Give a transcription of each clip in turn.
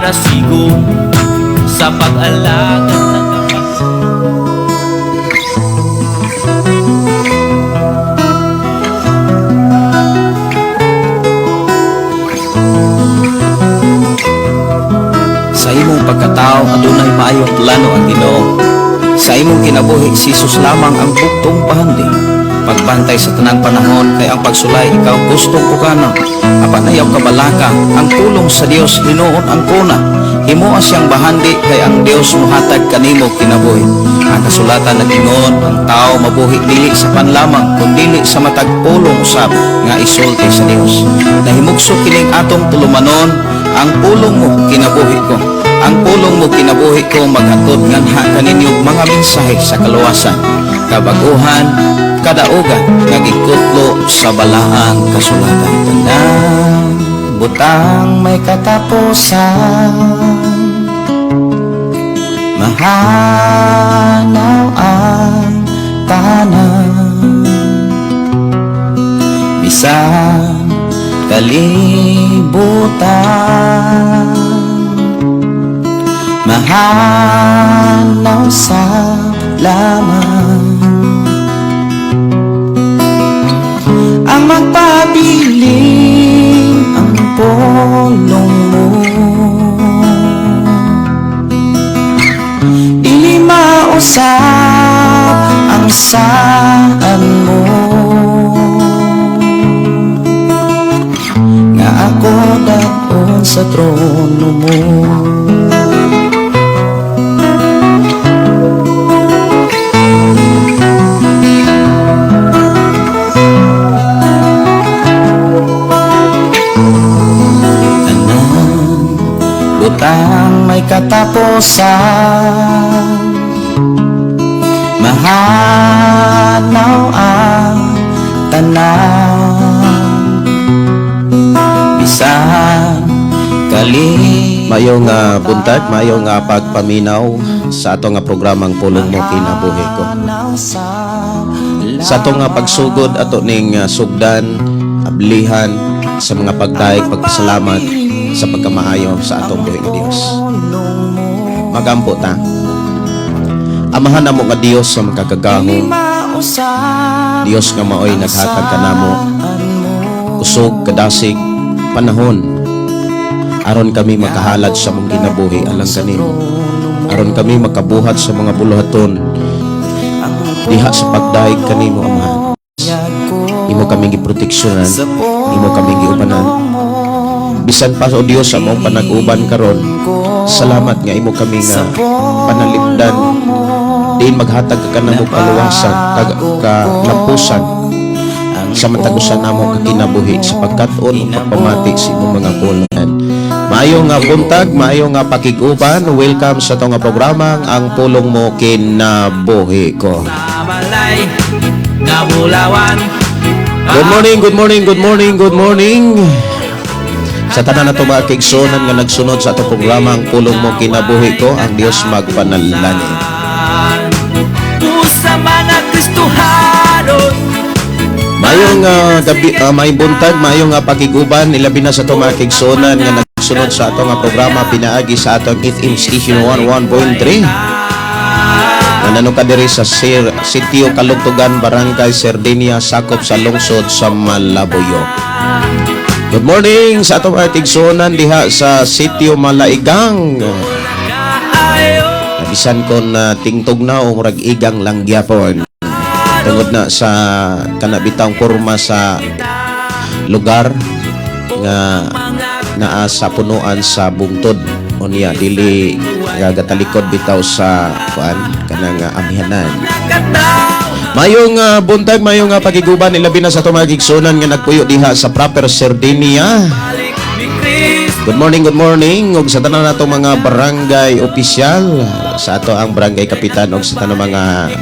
Para sigo sa pag-alaga ng kapatid. Sa imong pagkatao, adunay maayong plano ang Ginoo. Sa imong kinabuhi, si Jesus lamang ang buktong bahandi. Pagbantay sa tanang panahon kay ang pagsulay ikaw gustong pukana. Apan ayaw kabalaka, ang pulong sa Dios hinuon ang kuna. Himoa siyang bahandi kay ang Dios muhatag kanimo kinabuhi. Ang kasulatan nag-ingon, ang tao mabuhi dili sa pan lamang kundili sa matag pulong usab nga isulti sa Dios. Nahimugso kining atong tulumanon, ang pulong mo kinabuhi ko. Ang pulong mo kinabuhi ko maghatod nganha kaninyo mga mensahe sa kaluwasan, kabaguhan, kadaugan nga gikutlo sa balaang kasulatan. Tanang butang may katapusan, mahanaw ang tanan, bisan kalibutan, mahanaw sa laman. Ang magpabilin ang pulong mo, dili mausap ang saan mo, nga ako dadon sa trono mo. Tanan butang may katapusan, mahanaw ang tanan, bisan kali. Maayong buntag, maayong pagpaminaw sa ato nga programang Pulong Mo Kinabuhi Ko. Sa ato nga pagsugod, ato ning sugdan, ablihan sa mga pagdaig, pagpasalamat sa pagkamaayo sa atong buhi nga Dios. Magampo ta. Amahan namo nga Dios sa makagagahom, Dios nga maoy naghatag kanamo kusog, kadasig, panahon aron kami makahalad sa mong kinabuhi alang kanimo, aron kami makabuhat sa mga buluhaton diha sa pagdaig kanimo. Amahan, imo kami giproteksyonan, imo kami giubanan bisan pa, o Dios, sa among panag-uban karon. Salamat nga imo kami nga panalipdan diin maghatag ka kanamo kaluwasan kag kalampusan sa matag usa namo ka kinabuhi sa pagkat-on ug pagpamati sa imong mga pulong. Maayo nga buntag, maayo nga pakig-uban. Welcome sa atong nga programa, Ang Pulong Mo Kinabuhi Ko. Sa balay nga bulawan. Good morning, good morning, good morning, good morning. Sa tanan nato mga kaigsuonan nga nagsunod sa atong programa, Ang Pulong Mo Kinabuhi Ko, ang Dios magpanalani. Sa mga Kristohanon. Maayong gabi, maayong buntag, maayong pakig-uban, ilabi na sa atong mga kaigsuonan nga nagsunod sa atong nga programa pinaagi sa atong FM Station 11.3. Nanano ka diri sa Sir Sitio Kalugtugan, Barangay Sardinia, sakop sa lungsod sa Malabuyoc. Good morning sa atong mga kaigsuonan diha sa Sitio Malaigang. Kaayo. Bisan kon tingtog na o murag igang lang gyapon. Tungod na sa kana bitawng kurma sa lugar nga naa sa punuan sa bungtod, unya dili gatalikod bitaw sa kuan kanang amihanan. Katao. Mayong buntag, mayong pakiguban, ilabi na sa atong mga kaigsuonan nga nagpuyo diha sa proper Sardinia. Balik ni Kristo. Good morning, good morning. Ug sa tanan natong mga barangay opisyal, sa ato ang barangay kapitan ug sa tanang mga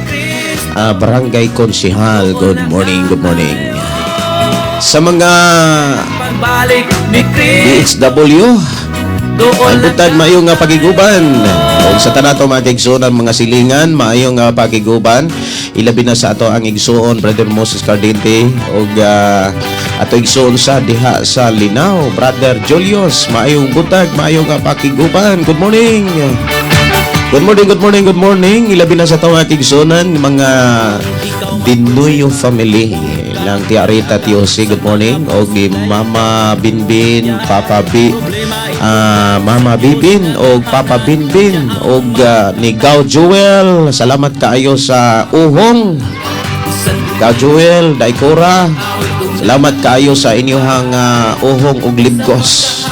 barangay konsehal. Good morning, good morning. Sa mga Pagbalik ni Kristo. DHW, Doon ang buntag, maayong nga pagiguban. Ug sa tanan to mga kaigsuonan, mga silingan, maayong pakiguban. Ilabi na sa ato ang igsuon Brother Moses Cardente ug ato igsuon sa diha sa Linaw, Brother Julius. Maayong buntag, maayong pakiguban. Good morning. Good morning, good morning, good morning. Ilabi na sa ato mga kaigsuonan, mga Dinuyo family lang, Tia Rita, Tio Jose, good morning. O ni Mama Binbin, Papa B, Mama Bibin o Papa Binbin o ni Gao Joel. Salamat kaayo sa uhong. Gao Joel, Daikora. Salamat kaayo sa inyong uhong ug libgos.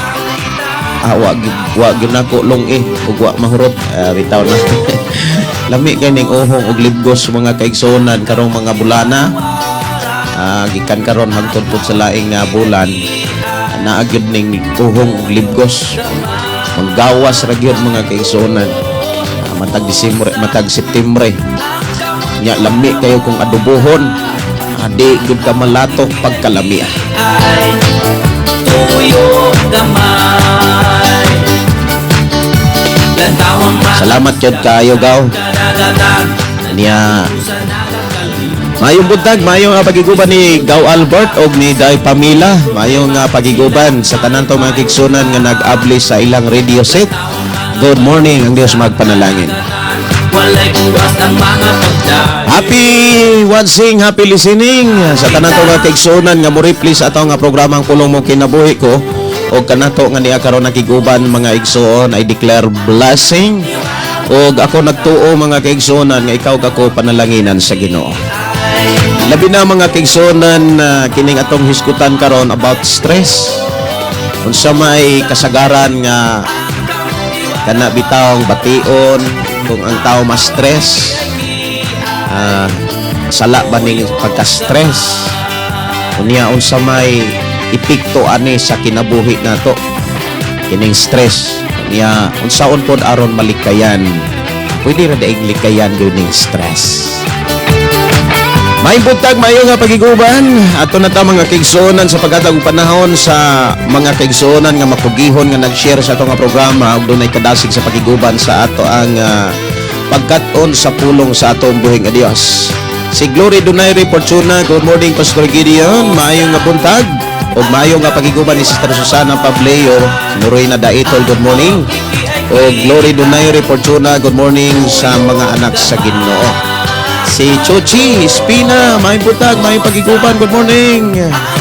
Wa gyud nako long eh ug wa mahurot. Bitaw na. Lami kay ning uhong ug libgos, mga kaigsuonan, karong mga bulana. Gikan karon hangtod pud sa laing nga bulan, naa gyud ning uhong ug libgos. Manggawas ra gyud, mga kaigsuonan. Matag Disyembre, matag Septembre. Nya lami kayo kung adobohon. Di gyud ka malatok pagkalami. Ay tuyo gamay. Lantawang Salamat gyud kayo, Gaw. Kadagatan. Niya Sa nagakali. Maayong buntag, maayong pagiguban ni Gaw Albert og ni Day Pamila. Maayong pagiguban sa tanan to mga kaigsuonan nga nag-abli sa ilang radio set. Good morning, ang Dios magpanalangin. Walay buwas ang mga pagday. Happy watching, happy listening sa tanan to mga kaigsuonan nga mo reply sa ato nga programang Pulong Mo Kinabuhi Ko og kanato nga niya karon nakiguban, mga igsuon. I declare blessing og ako nagtuo, mga kaigsuonan, nga ikaw kako panalanginan sa Ginoo. Labi na, mga kaigsuonan, na kining atong hisgutan karon about stress. Unsa may kasagaran nga kana bitawng bation kung ang tao ma-stress? Sala ba ning pagka-stress? Unya unsa may epekto ani sa kinabuhi nato kining stress? Unya unsaon pod aron malikayan? Pwede ra daig likayan gyud ning stress? May buntag, mayo nga pagiguban. Ato na ta, mga kaigsuonan, sa paghatag og panahon sa mga kaigsuonan nga mapugihon nga nag-share sa ato nga programa ug dunay kadasig sa pagiguban sa ato ang pagkat-on sa pulong sa atong buhi nga Dios. Si Glory Donaire Fortuna, good morning, Pastor Gideon, maayo nga buntag. Ug maayo nga pagiguban ni Sister Susana Pableo, Norena Daitol, good morning. O Glory Donaire Fortuna, good morning sa mga anak sa Ginoo. Si Chochi Espina, may buntag, may pagiguban, good morning.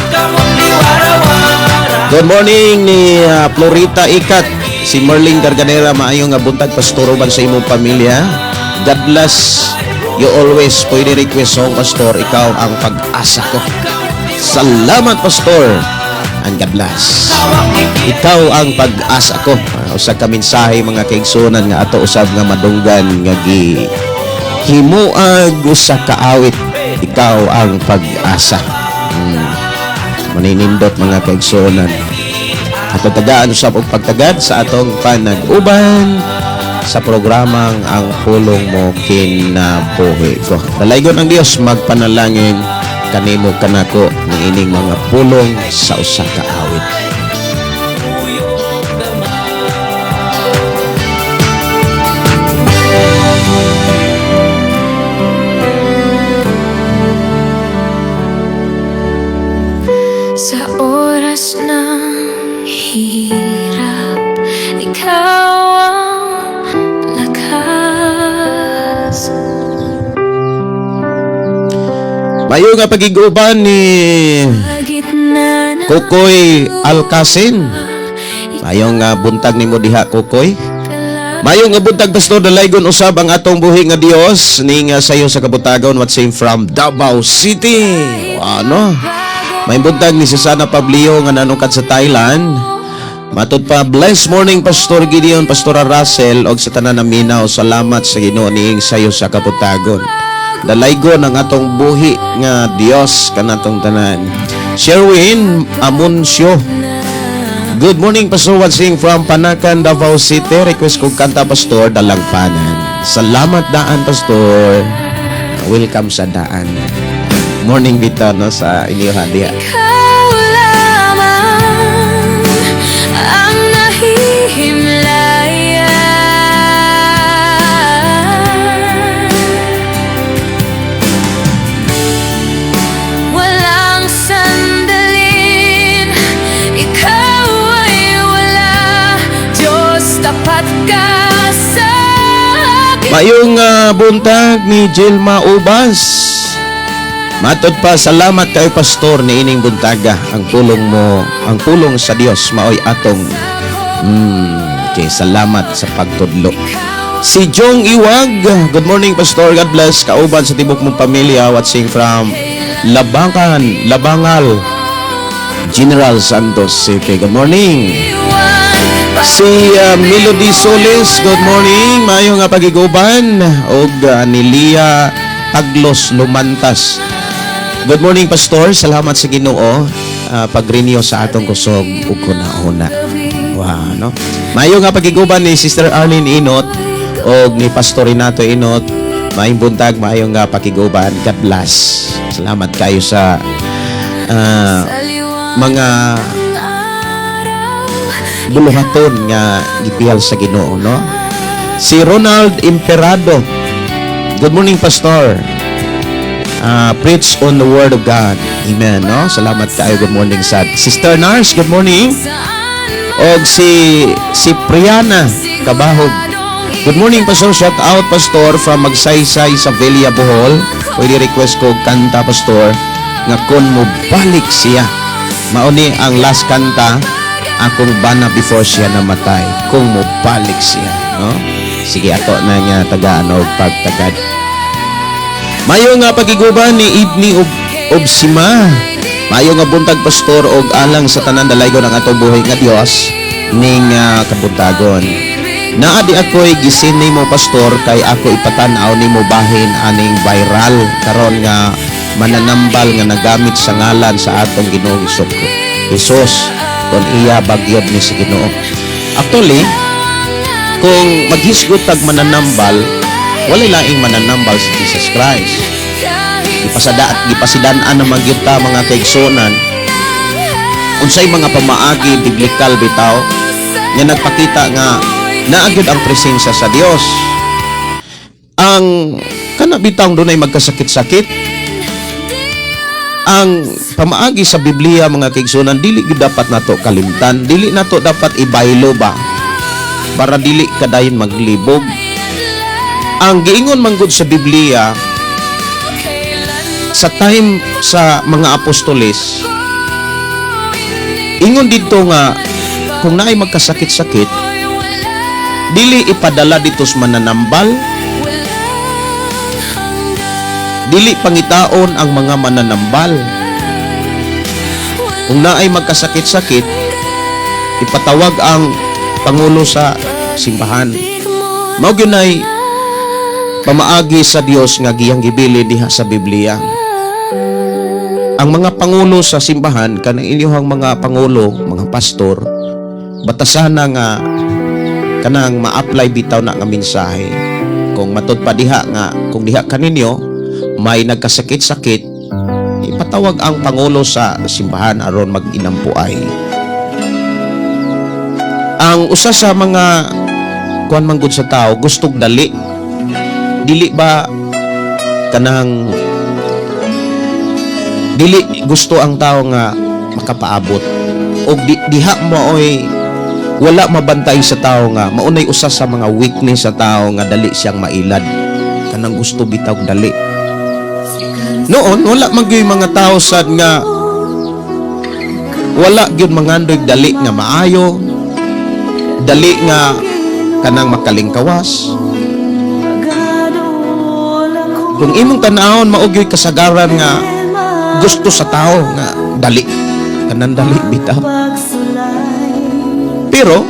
Kamong liwarawara. Good morning ni Florita Ikat, si Merling Garganera, maayong nga buntag, pastor, uban sa imong pamilya. God bless you always. Pwede request song, Pastor, "Ikaw ang Pag-asa Ko"? Salamat, Pastor. And God bless. "Ikaw ang Pag-asa Ko." Usa ka mensahe, mga kaigsuonan, nga ato usab nga madunggan nga gi himuag usa ka awit, "Ikaw ang Pag-asa." Maninindot, mga kaigsuonan. Ato tagaan usab og pagtagad sa atong panag-uban sa programang Ang Pulong Mo Kinabuhi Ko. Dalaygon ang Dios magpanalangin kanimo kanako niining mga pulong sa usa ka awit. Tuyo gamay. Sa oras ng hirap, ikaw ang lakas. Mayo nga pagiguban ni Sa gitna ng Kukoy Alcasin. Mayo nga buntag nimo diha, Kukoy. Mayo nga buntag, Pastor. Dalaygon usab ang atong buhi nga Dios ning sayo sa kabutagon, watching from Davao City. Ano? May buntag ni Susana Pablio nga nanungkat sa Thailand. Matod pa, blessed morning, Pastor Gideon, Pastora Russell og sa tanan na minaw. Salamat sa Ginoo niing sayo sa kabutagon. Dalaygon ang atong buhi nga Dios kanatong tanan. Sherwin Amuncio. Good morning, Pastor, watching from Panacan, Davao City. Request kong kanta, Pastor, "Dalangpanan." Salamat daan, Pastor. Welcome sa daan. Morning bitaw no sa inyo diha. Ikaw lamang ang nahihimlayan. Mayong buntag ni Jelma Ubas. Matod pa, salamat kayo, Pastor, ni ining buntaga. Ang pulong mo, ang pulong sa Dios maoy atong okay, salamat sa pagtudlo. Si Jong Iwag, good morning, Pastor, God bless. Kauban sa tibok mong pamilya, watching from Labangan, Labangal, General Santos City. Good morning. Si Melody Solis, good morning. Maayo nga pagiguban. Og ni Lia Taglos Lumantas. Good morning, Pastor. Salamat sa Ginoo pag-renew sa atong kusog ug hunahuna. Wow, no? Maayo nga pagiguban ni Sister Arlene Inot og ni Pastor Renato Inot. Maayong buntag, maayo nga pakiguban. God bless. Salamat kayo sa mga buluhaton nga gipihal sa Ginoo, no? Si Ronald Imperado. Good morning, Pastor. Preach on the Word of God. Amen, no? Salamat kayo. Good morning sad. Sister Nars, good morning. Og si Priana Kabahog. Good morning, Pastor. Shout out, Pastor, from Magsaysay sa Villa, Bohol. Pwede request ko kanta, Pastor, nga "Kung Mo Balik Siya". Mao ni ang last kanta akong bana before siya namatay. "Kung Mo Balik Siya", no? Sige, ato na nga tagaan og pagtagad. Mayo nga pagiguban ni Idni Obsima. Mayo nga buntag, Pastor, og alang sa tanan dalaygon ang atong buhi nga Dios ning kabuntagon. Naa di ako'y gisin nimo, Pastor, kay ako ipatan-aw nimo bahin aning viral karon nga mananambal nga nagamit sa ngalan sa atong Ginoong Hesus kung iya bagyod ni sa Ginoo. Actually, kung maghisgot tag mananambal, walay laing mananambal si Jesus Christ. Gipasada at gipasidan-an naman gyud ta, mga kaigsuonan, unsay mga pamaagi biblikal bitaw nga nagpakita nga naa gyud ang presensya sa Dios. Ang kana bitawng dunay magkasakit-sakit, ang pamaagi sa Biblia, mga kaigsuonan, dili gyud dapat nato kalimtan, dili nato dapat ibaylo ba para dili kadayon maglibog. Ang giingon manggod sa Biblia sa time sa mga apostoles, ingon dito nga kung naay magkasakit-sakit, dili ipadala dito sa mananambal, dili pangitaon ang mga mananambal. Kung naay magkasakit-sakit, ipatawag ang pangulo sa simbahan. Mao gyud nay pamaagi sa Dios nga giyang gibili diha sa Biblia. Ang mga pangulo sa simbahan, kanang inyong mga pangulo, mga pastor, batasana nga kanang ma-apply bitaw na nga mensahe. Kung matud pa diha nga kung diha kaninyo may nagkasakit-sakit, ipatawag ang pangulo sa simbahan aron mag-inampuay. Ang usa sa mga kuan manggod sa tao, gustog dali. Dili ba kanang dili gusto ang tao nga makapaabot og diha mo oy wala mabantay sa tao nga maunay usa sa mga weakness sa tao nga dali siyang mailad, kanang gusto bitaw dali. Noon wala man gyud mga tao sad nga wala gyud mangandoy dali nga maayo, dali nga kanang makalingkawas. Kung imong tan-awon, mao gyud kasagaran nga gusto sa tao nga dali, kanang dali bitaw. Pero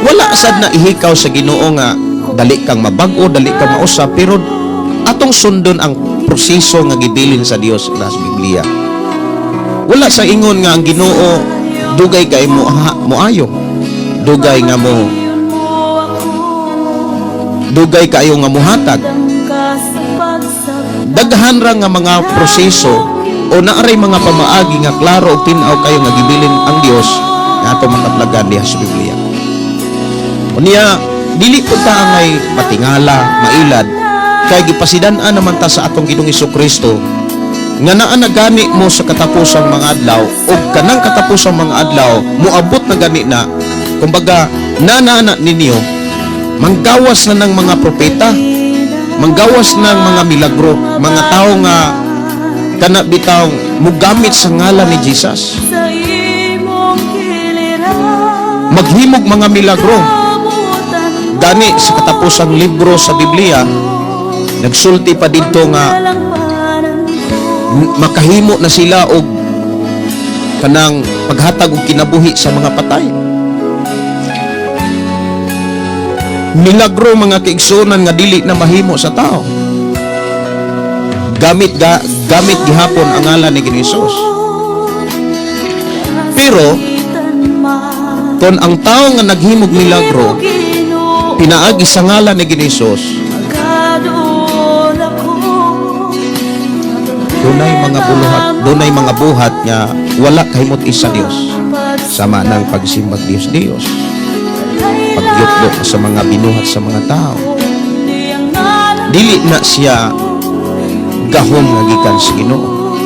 wala sad na ihikaw sa Ginoo nga dali kang mabag-o, dali kang mausab, pero atong sundon ang proseso nga gibilin sa Dios sa Biblia. Wala sa ingon nga ang Ginoo dugay kay mo moayo, dugay nga mo dugay kayo nga muhatag. Daghan ra nga mga proseso o naaray mga pamaagi nga klaro ug tin-aw kayo nga gibilin ang Dios nga atong makaplagan diha sa Biblia. Unya, dili pud ta angay matingala, mailad, kay gipasidan-an naman ta sa atong Ginoong Kristo nga naa na gani mo sa katapusang mga adlaw ug kanang katapusang mga adlaw moabot na gani na, kumbaga nanana ninyo. Manggawas na ng mga propeta, manggawas ng mga milagro, mga tao nga kana bitaw mugamit sa ngalan ni Jesus. Maghimog mga milagro. Gani sa katapusang libro sa Biblia, nagsulti pa didto nga makahimo na sila og kanang paghatag og kinabuhi sa mga patay. Milagro, mga kaigsunan, nga dili na mahimo sa tao. Gamit gihapon ang ngalan ni Ginoong Hesus. Pero kon ang tao nga naghimog milagro pinaagi sa ngalan ni Ginoong Hesus, dunay mga buluhat, dunay mga buhat nga wala kahimot sa Dios. Sama ng pagsimbag Dios Dios, pagyukdo sa mga binuhat sa mga tao. Dili na siya gahom nga gikan sa Ginoo.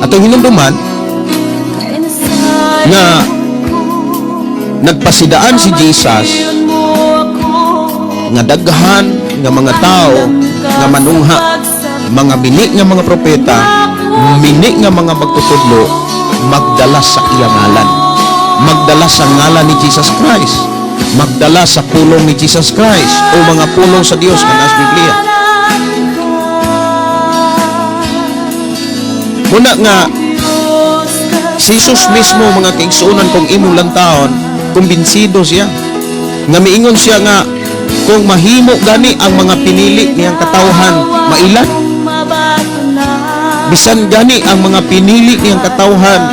Atong hinumduman nga nagpasidaan si Jesus nga daghan nga mga tao nga manungha, mga mini nga mga propeta, mini nga mga magtutudlo, magdala sa iyang ngalan, magdala sa ngalan ni Jesus Christ, magdala sa pulong ni Jesus Christ o mga pulong sa Dios nga nasa Biblia. Muna nga si Jesus mismo, mga kaigsuonan, kung imong lantawon, kumbinsido siya nga miingon siya nga kung mahimo gani ang mga pinili niyang katawhan mailan, bisan gani ang mga pinili niyang katawhan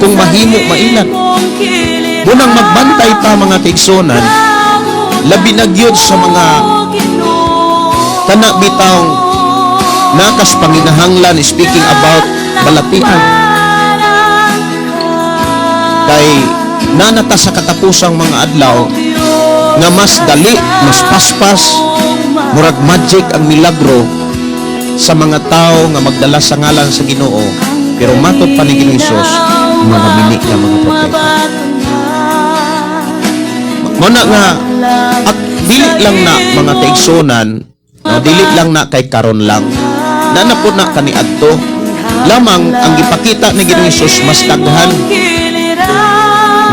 kung mahimo mailan. Munang magbantay ta, mga kaigsuonan, labi na gyud sa mga kana bitawng nakas panginahanglan, speaking about balatian, kay nanata sa katapusang mga adlaw nga mas dali, mas paspas, murag magic ang milagro sa mga tao nga magdala sa ngalan sa Ginoo, pero matod pa ni Ginoong Hesus, mga mini nga mga propeta. Muna nga at dili lang na, mga kaigsunan, no, dili lang na kay karon lang na na po na kaniadto lamang ang gipakita ni Ginoong Hesus, mas daghan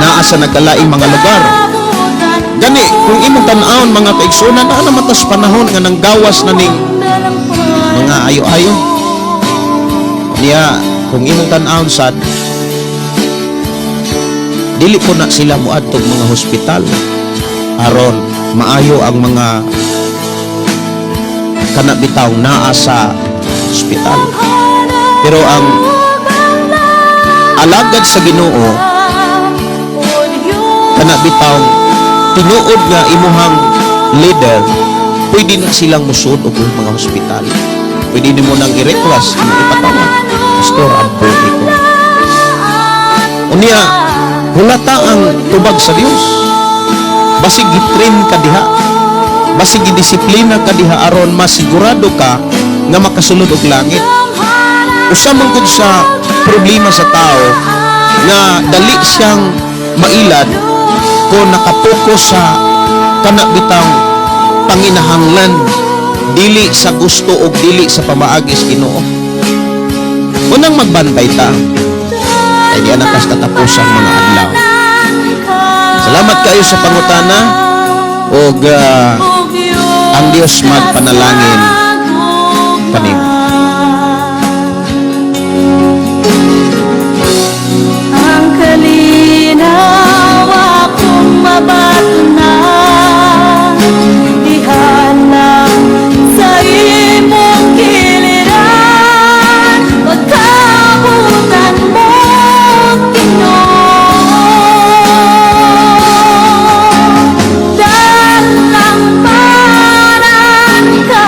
naa sa nagkalaing mga lugar. Gani kung imong tan-awon, mga kaigsunan, naa na matas panahon nga nanggawas na ning mga ayo-ayo niya. Kung imong tan-awon sad, dili po na sila moadtog mga hospital aron maayo ang mga kana bitaw naa sa hospital. Pero ang alagad sa Ginoo, kana bitaw tinuod nga imuhang leader, pwede na silang musuod og mga hospital. Pwede nimo nang i-request, imong ipatawag, "Pastor, ampo ko." Unya hulata ang tubag sa Dios. Basig gitrain ka diha, basig gidisiplina ka diha aron masigurado ka nga makasulod og langit. Usa man gud sa problema sa tao nga dali siyang mailad kung nakapokus sa kana bitang panginahanglan, dili sa gusto o dili sa pamaagi sa Ginoo. Unang magbantay ta kay di na kas katapusan mga adlaw. Salamat kayo sa pangutana og ang Dios magpanalangin kanimo. Ang kalinaw akong mabatunan, Ihanap sa imong kiliran. Pagkabutan mo, Ginoo, Dalampanan ka,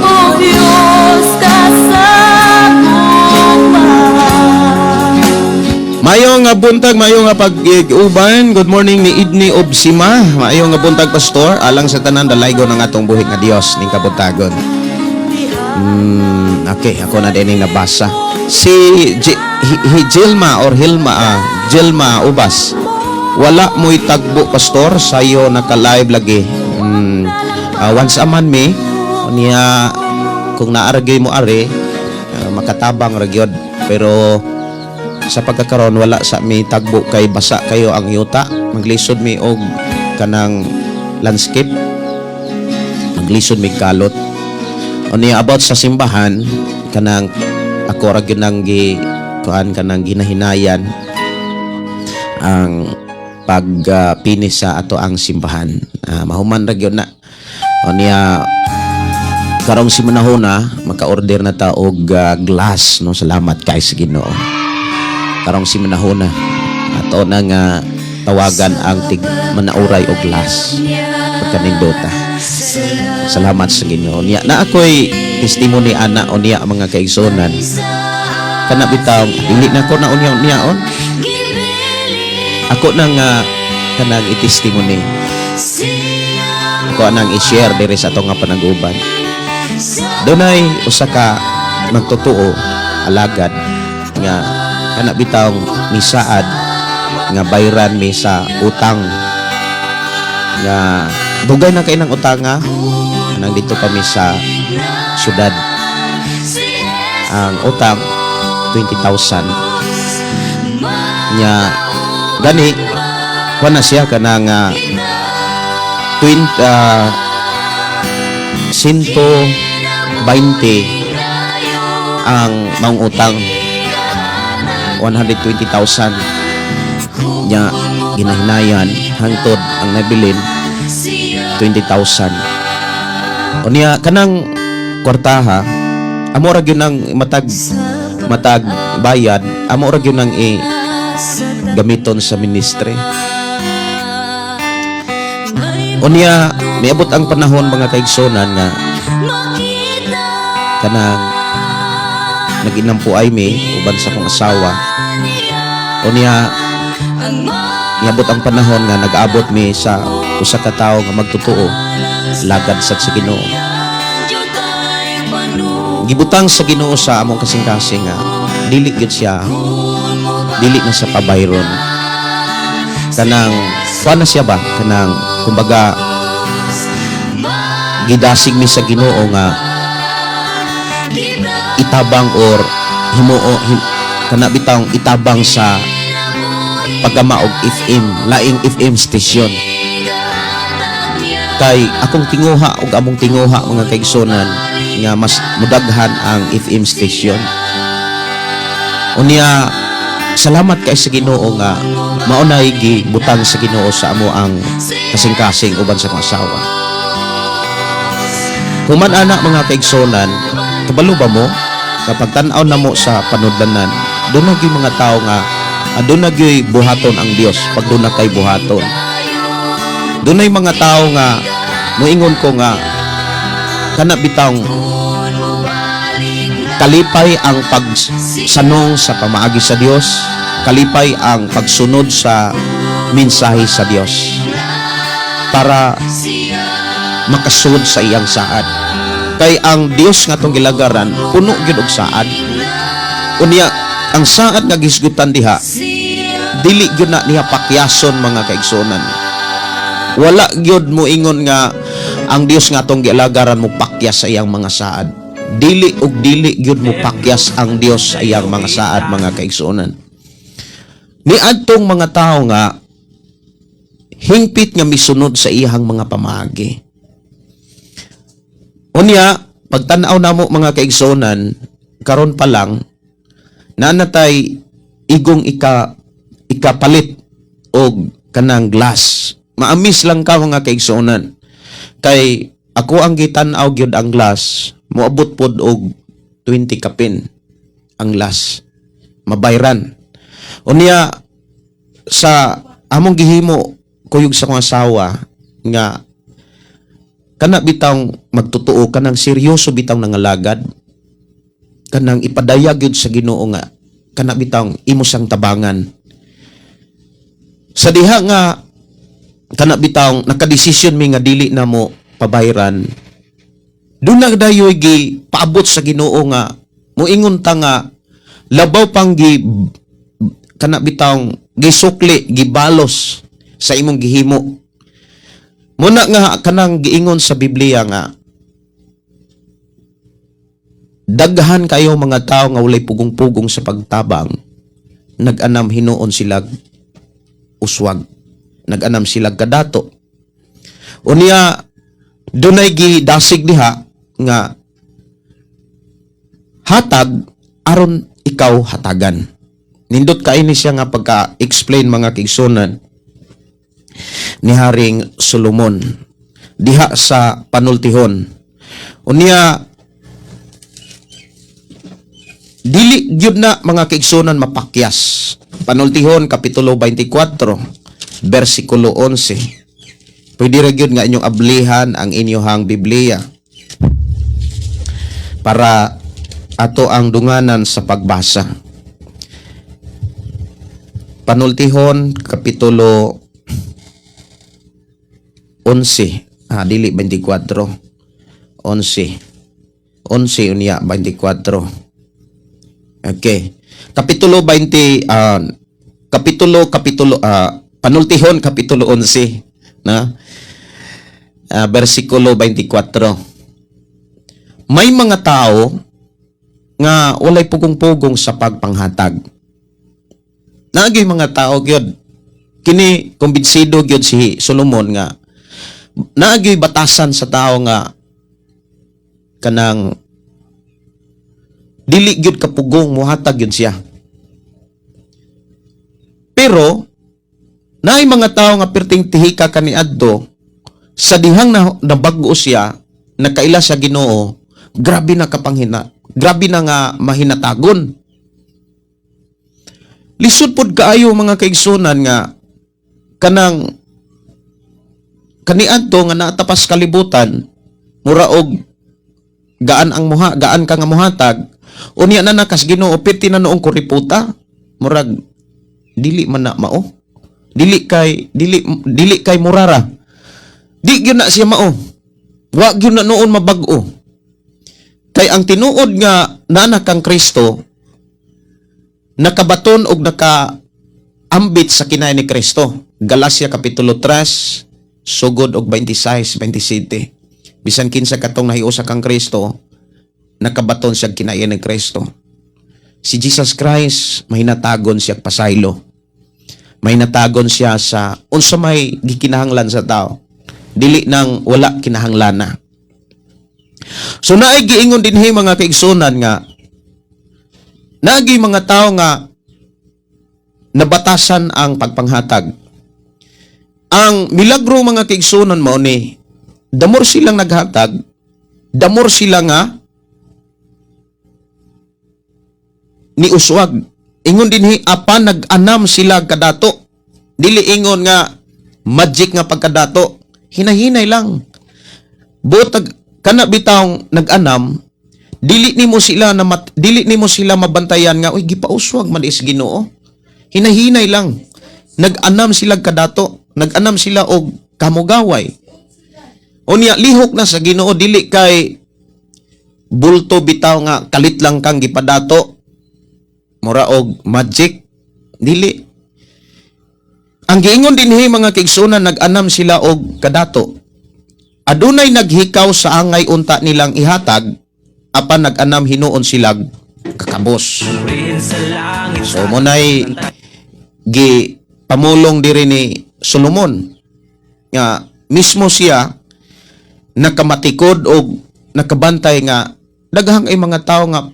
O Diyos, kasagupaan. Maayong nga buntag, maayong nga pag-uban. Good morning ni Idni Obsima. Maayong nga buntag, Pastor. Alang sa tanan, dalaygo ng atong buhi nga Dios ning kabuntagon. Okay, ako na din yung nabasa. Si G- Hi- Hi- Gilma or Hilma, Gilma Ubas. Wala mo'y tagbo, pastor, sayo naka-live lagi. Once a month mi niya, kung naaragay mo are, makatabang ra gyud, pero sa pagkakaron wala sa mi tagbo kay basa kayo ang yuta, maglisod mi og kanang landscape, maglisod mi kalot. Unya about sa simbahan, kanang ako ra gyud nang gi kuan, kanang ginahinayan ang pag finish sa ato ang simbahan. Mahuman ra gyud na. Unya karong si manahona maka-order na ta og glass, no? Salamat kay sa Ginoo. Karong si manahona ato na nga tawagan ang tig manauray og glass pagkanindota. Salamat sa Ginoo. Niya na ako'y testimony ana. Unya mga kaigsunan, kana bitaw dili na ko na unya niyaon, ako na nga kanang i-testimony, ako nang i-share diri sa atong nga panag-uban. Dunay usa ka magtotoo alagad nga kana bitaw misaad nga bayran mi sa utang nga dugay na kay nang utanga nang dito kami sa syudad. Ang utang 20,000 nya. Gani kuan na siya kanang 20, 120 ang maong utang, 120,000 nya. Ginahinayan hangtod ang nabilin 20,000. Unya kanang kwartaha, amo ra gyud nang matag matag bayad, amo ra gyud nang i gamiton sa ministry. Unya miabot ang panahon, mga kaigsunan, nga kanang naginampuay mi uban sa akong asawa. Unya niabot ang panahon nga nag-abot mi sa usa ka tawo nga magtotoo lagad sa Ginoo. Gibutang sa Ginoo sa among kasing-kasing nga dili gyud siya, dili na sa pabayron. Kanang kuan na siya ba, kanang kumbaga gidasig mi sa Ginoo nga itabang or himuo kana bitawng itabang sa paggama og FM, laing FM station, kay akong tinguha ug among tinguha, mga kaigsunan, nga mas mudaghan ang FM station. Unya salamat kay sa Ginoo nga mao nay gibutang sa Ginoo sa amo ang kasing-kasing uban sa akong asawa. Human ana, mga kaigsunan, kabalo ba mo kapag tan-aw na mo sa panudlanan, doon na gyud mga tao nga doon na gyud buhaton ang Dios pag doon na kay buhaton. Doon ay mga tao nga moingon ko nga kana bitawng kalipay ang pagsanong sa pamaagi sa Dios, kalipay ang pagsunod sa mensahe sa Dios para makasud sa iyang saad. Kay ang Dios nga atong gilagaran puno gyud og saad. Unya ang saad nga gisgutan diha, dili gyud na niya pakyason, mga kaigsunan. Wala gyud mo ingon nga ang Dios nga atong gialagaran mo pakyas sa iyang mga saad. Dili ug dili gyud mo pakyas ang Dios sa iyang mga saad, mga kaigsuonan. Ni adtong mga tawo nga hingpit nga misunod sa iyang mga pamaagi. Unya, pagtan-aw namo, mga kaigsuonan, karon pa lang nanatay igong ikapalit og kanang glass. Maamis lang ka, mga kaigsuonan. Kay ako ang gitan-aw gyud ang glass, moabot pod og 20 kapin ang glass. Mabayran. Unya sa among gihimo kuyog sa akong asawa nga kana bitawng magtotoo, kanang seryoso bitawng nangalagad, kanang ipadayag gyud sa Ginoo nga kana bitawng imo siyang tabangan sa diha nga kana bitawng nakadesisyon mi nga dili na mo pabayran. Doon na dayoy gi paabot sa Ginoo nga moingon ta nga labaw pang gi kana bitawng Gisukli, gibalos sa imong gihimo. Muna nga kanang giingon sa Biblia nga daghan kayo mga tao nga walay pugong-pugong sa pagtabang, nag-anam hinuon sila uswag, nag-anam sila kadato. Unya dunay gidasig diha nga hatag aron ikaw hatagan. Nindot kay ni siya nga pagka-explain, mga kaigsunan, ni Haring Solomon diha sa Panultihon. Unya dili gyud na, mga kaigsunan, mapakyas. Panultihon kapitulo 24 bersikulo 11. Pwede ra gyud nga inyong ablihan ang inyong Biblia para ato ang dunganan sa pagbasa. Panultihon kapitulo 11, ah, dili 24, 11, 11, unya 24. Okay, kapitulo 20, kapitulo kapitulo Panultihon kapitulo 11 na bersikulo 24. May mga tao nga walay pugong-pugong sa pagpanghatag. Naagay mga tao gyud kini, kumbinsido gyud si Solomon nga naagay batasan sa tao nga kanang dili gyud kapugong, muhatag gyud siya. Pero naay mga tao nga perting tihika kaniadto sa dihang na, nabag-o siya, nakaila sa Ginoo, grabe na kapanghina, grabe na nga mahinatagon. Lisod pod kaayo, mga kaigsunan, nga kanang kaniadto nga naatapas kalibutan, mura og gaan ang muha, gaan ka nga muhatag, unya na nakas Ginoo, pirti na noong kuriputa, murag dili man na mao, dili kay dili dili kay murara, di gyud na siya mao, wa gyud na noon mabag-o, kay ang tinuod nga nana kang Kristo, nakabaton og naka ambit sa kinay ni Kristo. Galacia kapitulo 3 sugod og 26, 27. Bisan kinsa katong nahiusa kang Kristo, nakabaton siya kinaiya ni Kristo. Si Jesus Christ, mahinatagon siya pasaylo. Mahinatagon siya sa unsa may gikinahanglan sa tao. Dili nang wala kinahanglana. So naay giingon dinhi, mga kaigsunan, nga naagi mga tao nga nabatasan ang pagpanghatag. Ang milagro, mga kaigsunan, mao ni the more silang naghatag, the more sila nga ni uswag. Ingon dinhi, apan nag-anam sila kadato. Dili ingon nga magic nga pagkadato. Hinahinay lang. Butag kana bitawng nag-anam, dili nimo sila mabantayan nga, "Uy, gipauswag man is Ginoo." Hinahinay lang. Nag-anam sila kadato, nag-anam sila og kamugaway. Unya lihok na sa Ginoo, dili kay bulto bitaw nga kalit lang kang gipadato, mura og magic, dili. Ang giingon dinhi, mga kaigsunan, nag-anam sila og kadato. Adunay naghikaw sa angay unta nilang ihatag, apan nag-anam hinuon sila kakabos. Purihin sa langit. So munay gi pamulong diri ni Solomon nga mismo siya nakamatikod og nakabantay nga daghang ay mga tao nga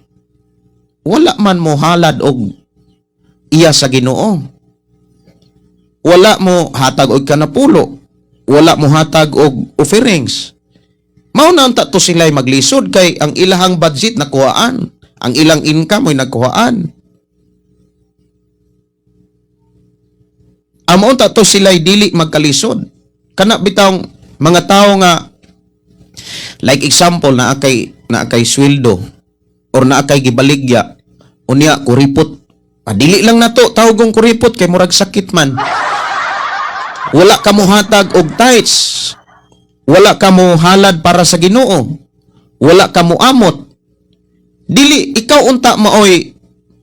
wala man mo halad og iya sa Ginoo. Wala mo hatag og kanapulo. Wala mo hatag og offerings. Mao na unta to sila'y maglisod kay ang ilahang budget nakuhaan, ang ilang income mo'y nagkuhaan. Amo unta to sila'y dili magkalisod. Kana bitawng mga tao nga, like example, naa kay sweldo or naa kay gibaligya, unya kuripot. Ah, dili lang nato tawgong kuripot kay murag sakit man. Wala ka mohatag og tithes. Wala ka mo halad para sa Ginoo. Wala ka mo amot. Dili ikaw unta maoy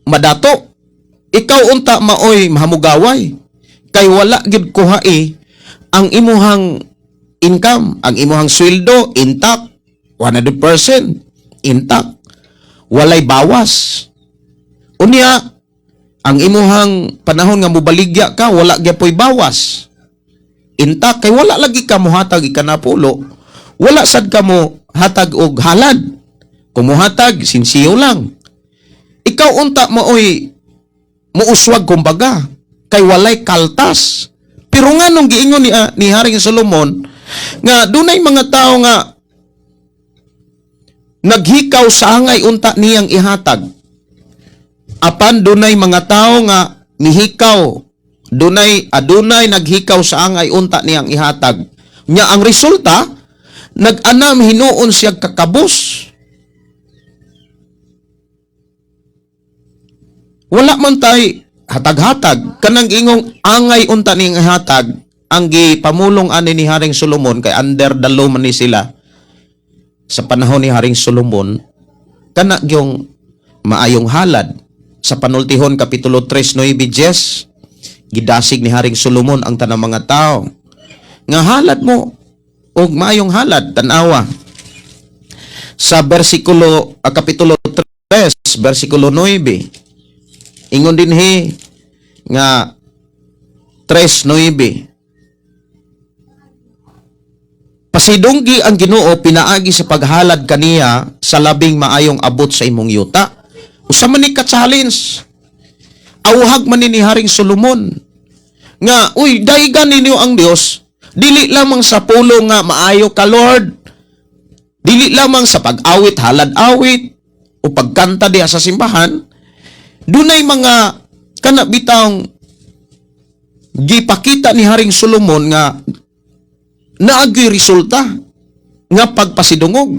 madato. Ikaw unta maoy mahamugaway kay wala gid kuhai ang imuhang income, ang imuhang sweldo intact, 100% intact. Walay bawas. Unya, ang imuhang panahon nga mobaligya ka, wala gyapoy bawas. Intact kay wala lagi ka mohatag ikanapulo, wala sad ka mo hatag og halad. Kung mohatag, sinsiyo lang. Ikaw unta maoy muuswag kumbaga kay walay kaltas. Pero nga nung giingon ni Haring Solomon nga dunay mga tao nga naghikaw sa angay unta niyang ihatag. Apan dunay mga tao nga nihikaw, adunay naghikaw sa angay unta niyang ihatag. Nya ang resulta, nag-anam hinuon siya kakabos. Wala man tay hatag-hatag kanang ingong angay unta niyang ihatag. Ang gipamulong ani ni Haring Solomon kay under the law man ni sila sa panahon ni Haring Solomon, kana gyung maayong halad. Sa Panultihon kapitulo 3 9 10, gidasig ni Haring Solomon ang tanang mga tao nga halad mo og maayong halad. Tan-awa sa bersikulo kapitulo 3 bersikulo 9, ingon dinhi nga 3:9, "Pasidunggi ang Ginoo pinaagi sa paghalad kaniya sa labing maayong abot sa imong yuta." Usa man ni ka challenge. Awhag man ni Haring Solomon nga, uy, daigan ninyo ang Dios dili lamang sa pulong nga "Maayo ka, Lord." Dili lamang sa pag-awit, halad awit o pagkanta diha sa simbahan. Dunay mga kana bitawng gipakita ni Haring Solomon nga naagyoy resulta nga pagpasidungog.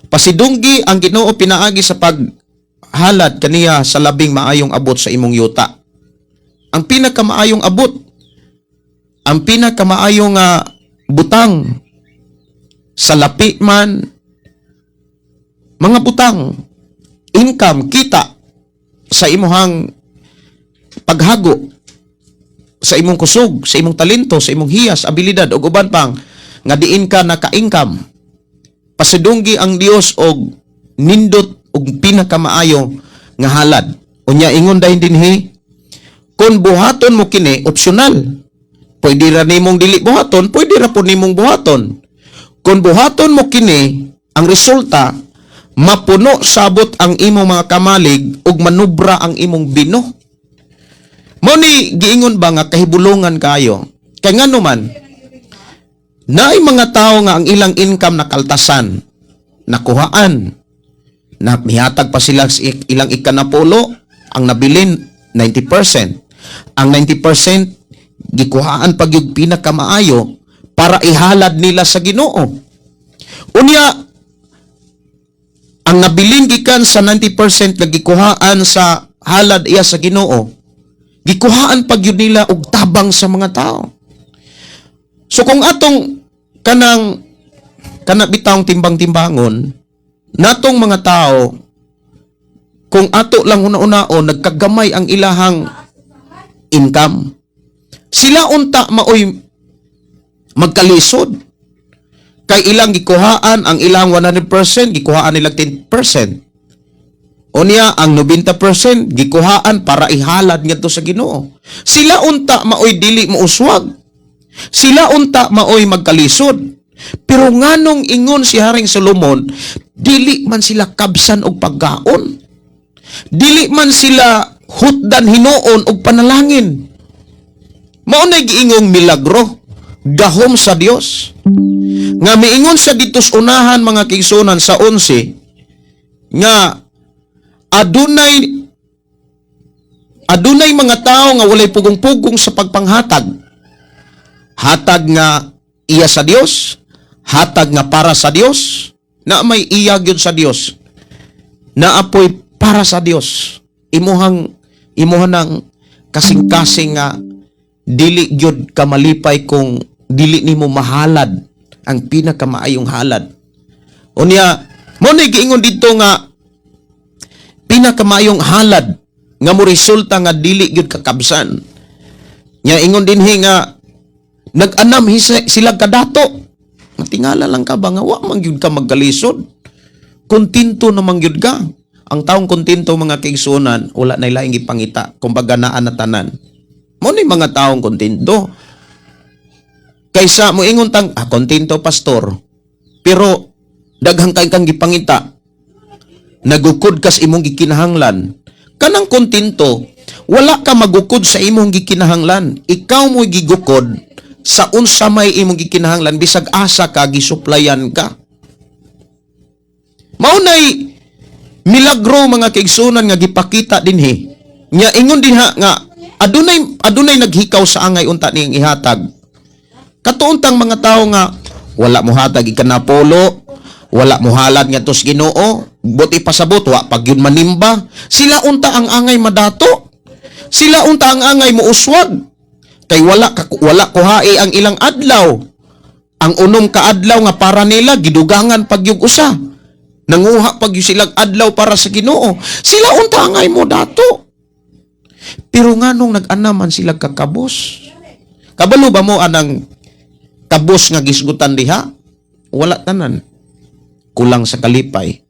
Pasidunggi ang Ginoo pinaagi sa paghalad kaniya sa labing maayong abot sa imong yuta. Ang pinakamaayong abot, ang pinakamaayong butang sa lapi man, mga butang, income, kita sa imuhang paghago, sa imong kusog, sa imong talento, sa imong hiyas, abilidad ug uban pang nga diin ka naka-income. Pasidunggi ang Dios og nindot og pinakamaayo nga halad. Unya ingon dahin dinhi, kung buhaton mo kini, optional. Pwede ra nimong dili buhaton, pwede ra pud nimong buhaton. Kung buhaton mo kini, ang resulta, mapuno sabot ang imong mga kamalig ug manubra ang imong bino. Mo ni giingon ba nga kahibulungan kayo? Kay ngano man, naay mga tao nga ang ilang income nakaltasan, nakuhaan, na mihatag pa sila sa ilang ikanapulo, ang nabilin 90%. Ang 90% gikuhaan pag yung pinakamaayo para ihalad nila sa Ginoo. Unya, ang nabilin gikan sa 90% nga gikuhaan sa halad iya sa Ginoo, gikuhaan pag yun nila og tabang sa mga tao. So kung atong kanang kana bitawng timbang-timbangon natong mga tao, kung ato lang una-unaon, nagkagamay ang ilahang income. Sila unta maoy magkalisod. Kay ilang gikuhaan ang ilang 100%, gikuhaan nila 10%. Unya ang 90% gikuhaan para ihalad ngadto sa Ginoo. Sila unta maoy dili mouswag. Sila unta maoy magkalisod. Pero nganong ingon si Haring Solomon, dili man sila kabsan og pagkaon. Dili man sila hutdan hinuon og panalangin. Mao na giingong milagro, gahom sa Dios. Nga miingon sa dito sa unahan, mga kaigsuonan, sa 11 nga adunay adunay mga tao nga walay pugong-pugong sa pagpanghatag. Hatag nga iya sa Dios, hatag nga para sa Dios, na may iya gyud sa Dios. Naapoy para sa Dios. Imuhang imuha ng kasing-kasing nga dili gyud ka malipay kung dili nimo mahalad ang pinakamaayong halad. Unya, mo na giingon dito nga pinakamaayong halad. Nga mo resulta nga dili gyud kakabsan. Nya ingon dinhi nga nag-anam sila kadato. Matingala lang ka ba nga wa man gyud ka magkalisod. Kontento naman gyud ka. Ang taong kontento, mga kaigsuonan, wala na laing gipangita, kumbaga naa na tanan. Mao ni mga taong kontento. Kaysa mo ingon tang, "Ah, kontento, pastor." Pero daghang kay kang gipangita. Nagukod kas imong gikinahanglan. Kanang kontento, wala ka magukod sa imong gikinahanglan. Ikaw mo gigukod sa unsa may imong gikinahanglan, bisag asa ka gisuplayan ka. Mao nay milagro, mga kaigsunan, nga gipakita dinhi. Nya ingon dinha nga adunay adunay naghikaw sa angay unta niyang ihatag. Katuuntang mga tawo nga wala mo hatag ikanapolo, wala mo halad nga sa Ginoo, buot ipasabot wa pag yun manimba, sila unta ang angay madato. Sila unta ang angay mo uswag. Kay wala kuhai ang ilang adlaw. Ang unom ka adlaw nga para nila, gidugangan pag yung usa. Nanguha pag yung silang adlaw para sa Ginoo. Sila unta angay mo dato. Pero nganong nag-anaman sila kakabos? Kabalo ba mo anang kabos nga gisgutan diha? Wala tanan. Kulang sa kalipay.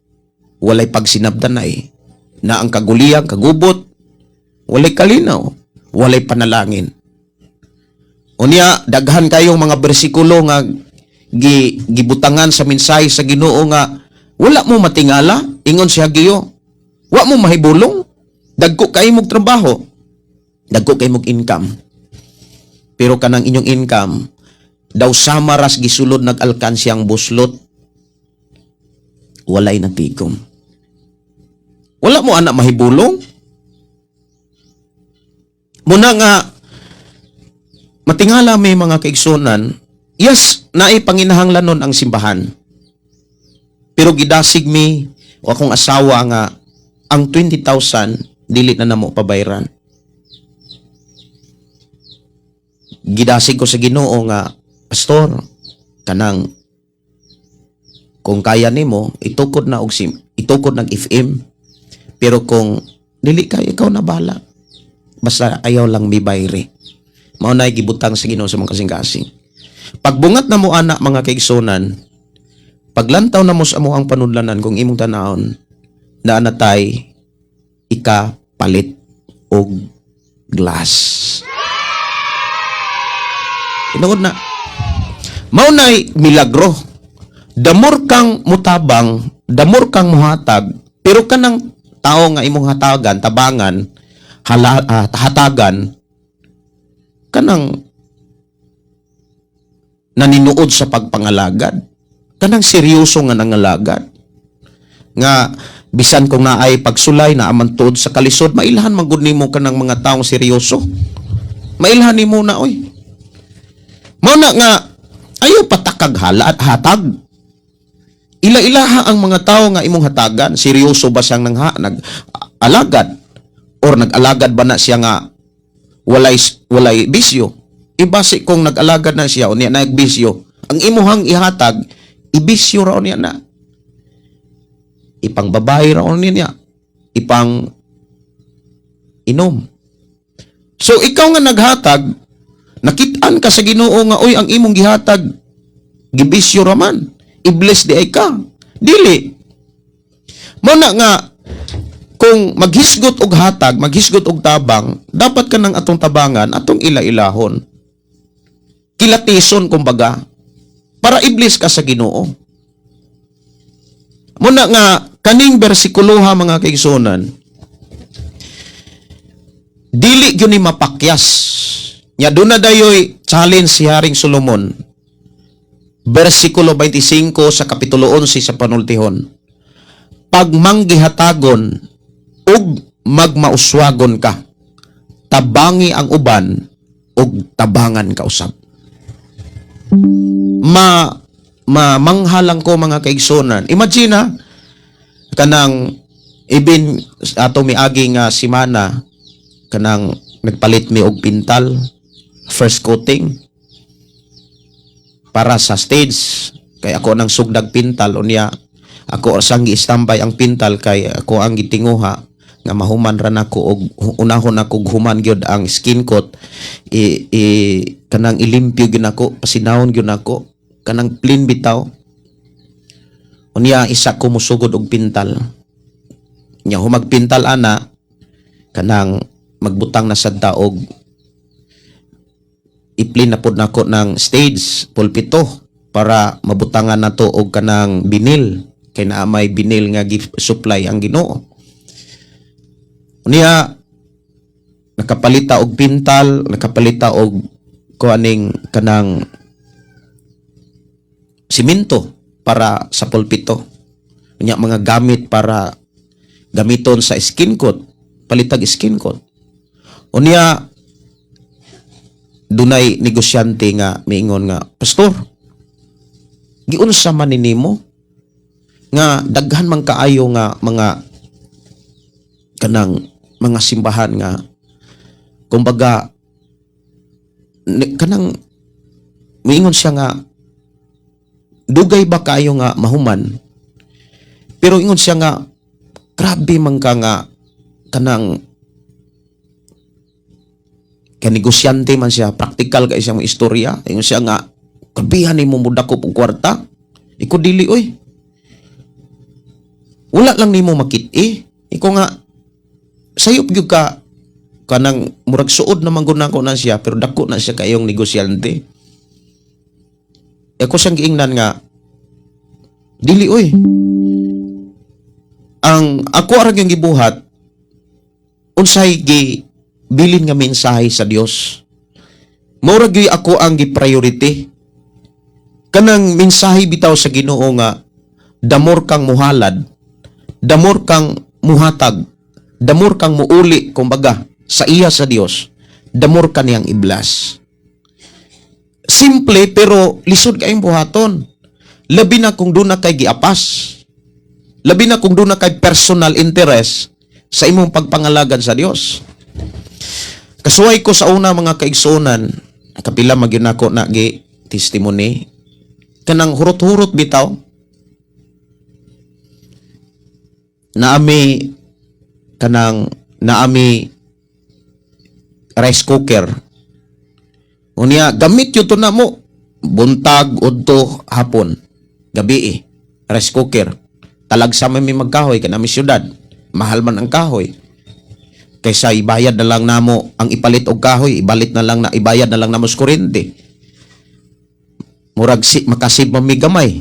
Walay pagsinabdanay. Na ang kaguliyang, kagubot, walay kalinaw, walay panalangin. Unya, daghan kayong mga bersikulo nga gibutangan sa mensahe sa Ginoo nga wala mo matingala, ingon si Hageo. Wa mo mahibulong. Dagko kay mong trabaho. Dagko kay mong income. Pero kanang inyong income, daw sama ras gisulod nag-alkansyang buslot, walay natikom. Wala mo anak mahibulong. Muna nga, matingala may mga kaigsunan, yes, naay panginahanglanon ang simbahan. Pero gidasig mi o akong asawa nga ang 20,000 dili na namo pabayran. Gidasig ko sa Ginoo nga, "Pastor, kanang kung kaya nimo itukod na og sim, itukod nag FM. Pero kung dili kay, ikaw na bala. Basta ayaw lang mi bayre." Mao na gibutang sa Ginoo sa mga kasing-kasing. Pagbungat na mo ana, mga kaigsunan, paglantaw na mo sa amo ang panudlanan, kung imong tanawon, naa na tay ika palit og glass. Tinuod na. Mao nay milagro. The more kang mutabang, the more kang muhatag, pero kanang tao nga imong hatagan, tabangan, hatagan, kanang naninuod sa pagpangalagad. Kanang seryoso nga nangalagad. Nga bisan kung naay pagsulay na aman tuod sa kalisod, mailhan man gud nimo kanang mga taong seryoso. Mailhan nimo na, oy. Mao na nga ayaw patakag hala at hatag. Ila-ilaha ang mga tao nga imong hatagan, seryoso ba siyang nangha, nag alagad or nag-alagad ba na siya nga walay walay bisyo? Ibasi kung nag-alagad na siya unya nagbisyo, ang imuhang ihatag ibisyo ra unya na. Ipang babae ra unya niya. Ipang inom. So ikaw nga naghatag, nakitaan ka sa Ginoo nga, oy, ang imong gihatag gibisyo ra man. I-bless diay ka. Dili. Mao na nga kung maghisgot og hatag, maghisgot og tabang, dapat ka ng atong tabangan, atong ila-ilahon. Kilatison kumbaga, para i-bless ka sa Ginoo. Muna nga kaning bersikuloha, mga kaigsunan, dili gyud ni mapakyas. Nya doon na dayoy challenge si Haring Solomon. Bersikulo 25 sa Kapitulo 11 sa Panultihon. Pagmanggihatagon ug magmauswagon ka, tabangi ang uban ug tabangan ka usab. Ma mamanghalang ko, mga kaigsunan. Imagine ha, kanang ibin ato miagi nga simana, kanang nagpalit mi og pintal, first coating para sa stage, kay ako nang sugdag pintal. Unya ako sang gi-standby ang pintal kay ako ang gitinguha nga mahuman ra nako og unahon nako og human gyud ang skin coat i kanang ilimpyo gyud nako, pasinahon gyud nako, kanang clean bitaw. Unya isa ko musugod og pintal. Nya humag pintal ana, kanang magbutang na sad ta og i-clean na pod nako ng stage, pulpito, para mabutangan nato og kanang vinyl kay naa may vinyl nga gi supply ang Ginoo. Unya nakapalita og pintal, nakapalita og kuaning kanang simento para sa pulpito. Unya mga gamit para gamiton sa skin coat, palitag skin coat. Unya dunay negosyante nga miingon nga, "Pastor, giunsa man ni nimo nga daghan man kaayo nga mga kanang mga simbahan nga kumbaga kanang," miingon siya nga, "dugay ba kaayo nga mahuman?" Pero ingon siya nga, "Grabe man ka nga kanang," kay negosyante man siya, practical kay siyang istorya. Ingon siya nga, "Grabehan nimo mudakop og kwarta." Iko, "Dili oy. Wala lang nimo makit-i." Iko nga, sayop gyud ka kanang murag suod naman gud nako na siya, pero dako na siya kayong negosyante. Ako siyang giingnan nga, "Dili oy. Ang ako arang yung gibuhat, unsay gi bilin nga mensahe sa Dios. Mura gyud ako ang gi-priority. Kanang mensahe bitaw sa Ginoo nga the more kang muhalad, the more kang muhatag, the more kang muuli kumbaga sa iya sa Dios, the more ka niyang i-bless." Simple pero lisod kayong buhaton. Labi na kung duna kay giapas. Labi na kung duna kay personal interest sa imong pagpangalagad sa Dios. Kasuway ko sa una, mga kaigsuonan, kapila magyud nako na gi testimony, kanang hurot-hurot bitaw naami kanang naami rice cooker. Unya gamit yun to na mo buntag, udto, hapon, gabi eh. Rice cooker. Talagsa man mi magkahoy kay nami syudad. Mahal man ang kahoy. Kaysa ibayad na lang namo ang ipalit og kahoy, ibalit na lang na ibayad na lang namo sa kuryente. Murag si makasib man mi gamay.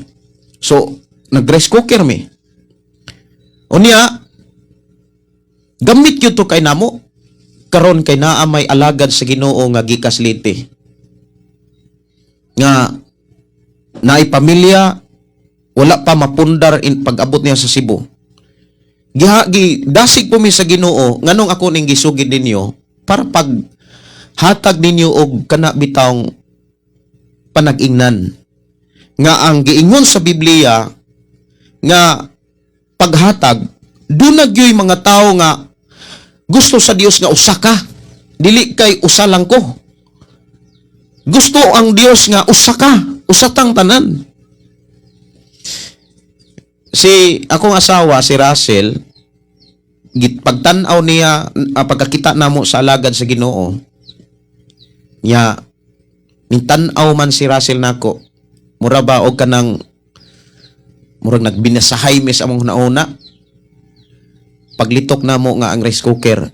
So nag rice cooker mi. Unya gamit yun to kay namo karon kay naa may alagad sa Ginoo nga gikas Leyte nga naay pamilya, wala pa mapundar in pag-abot niya sa Cebu. Giha gi dasig po mi sa Ginoo. Nganong ako ning gisugid ninyo, para pag hatag ninyo og kana bitawng panag-ingnan nga ang giingon sa Biblia nga paghatag, duna gyoy mga tawo nga gusto sa Dios nga usa ka, dili kay usa lang ko. Gusto ang Dios nga usa ka, usa tang tanan. Si akong asawa, si Russell, pagtan-aw niya, pagkakita namo sa alagad sa Ginoo niya, ning tan-aw man si Russell nako, mura ba og kanang murag nagbinasahay mi sa among nauna. Paglitok namo nga ang rice cooker,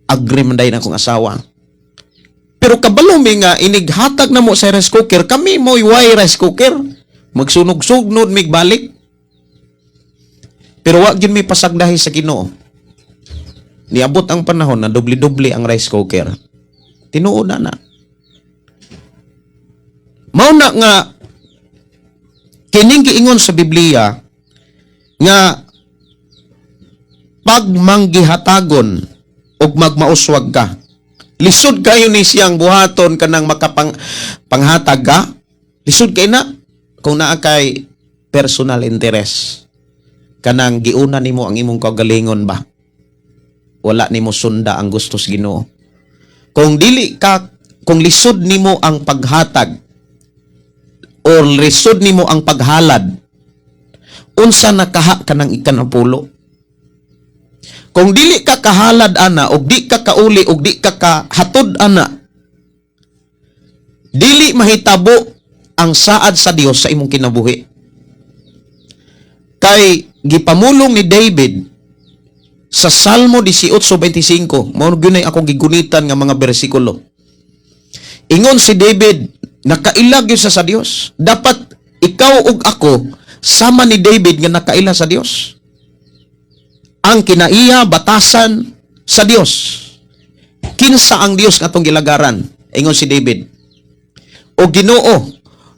agree man dayon akong asawa. Pero kabalo mi nga inighatag namo sa rice cooker, kami mo'y way rice cooker, magsunog-sugnod mig balik. Pero wa gyud mi pasagdahi sa Ginoo. Niabot ang panahon na doble-doble ang rice cooker. Tinuod na na. Mao na nga kining giingon sa Biblia nga pagmanggihatagon ug magmauswag ka. Lisod kayo ni siyang buhaton kanang makapang panghatag ka. Lisod kay na kung naa kay personal interest. Kanang giuna nimo ang imong kaugalingon ba? Wala nimo sunda ang gusto sa Ginoo. Kung dili ka, kung lisod nimo ang paghatag or lisod nimo ang paghalad, unsa nakaha ka ng ikanapulo? Kung dili ka kahalad ana og di ka kauli og di ka kahatod ana, dili mahitabo ang saad sa Dios sa imong kinabuhi. Kay gipamulong ni David sa Salmo 18:25, mao gyud akong gigunitan nga mga bersikulo. Ingon si David, nakaila gyud siya sa Dios. Dapat ikaw ug ako sama ni David nga nakaila sa Dios. Ang kinaiya batasan sa Dios. Kinsa ang Dios nga atong gilagaran? Ingon si David, "O Ginoo,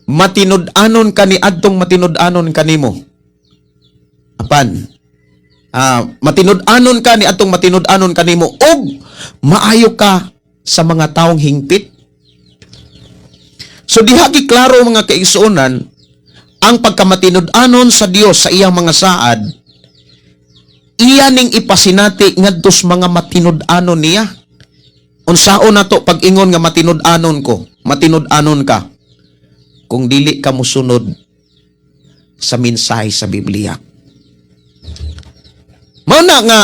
matinud-anon ka ni adtong matinud-anon kanimo." Apan matinud-anon ka ni adtong matinud-anon kanimo ug maayo ka sa mga taong hingpit. So diha klaro, mga kaigsuonan, ang pagkamatinud-anon sa Dios sa iyang mga saad, iya ning ipasinati ngadto sa mga matinud-anon niya. Unsaon nato pag-ingon nga matinud-anon ko, matinud-anon ka, kung dili ka musunod sa mensahe sa Biblia? Mao na nga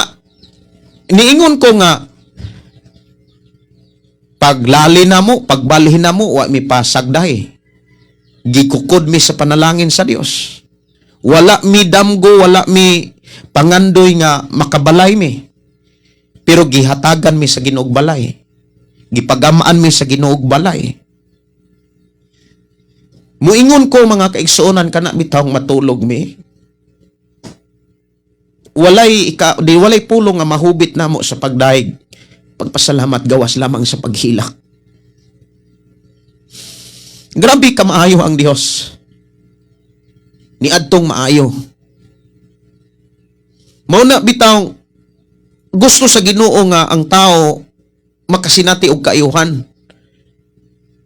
niingon ko nga paglali na mo, pagbalhin na mo, wa mi pasagdahi. Gikukod mi sa panalangin sa Dios. Wala mi damgo, wala mi pangandoy nga makabalay mi. Pero gihatagan mi sa Ginoog balay. Gipagamaan mi sa Ginoog balay. Muingon ko, mga kaigsuonan, kana bitawng matulog mi. Walay ika, di walay pulong nga mahubit namo sa pagdayeg. Pagpasalamat gawas lamang sa paghilak. Grabe ka maayo ang Dios. Niadtong maayo. Mao na bitaw gusto sa Ginoo nga ang tao makasinati og kaayuhan.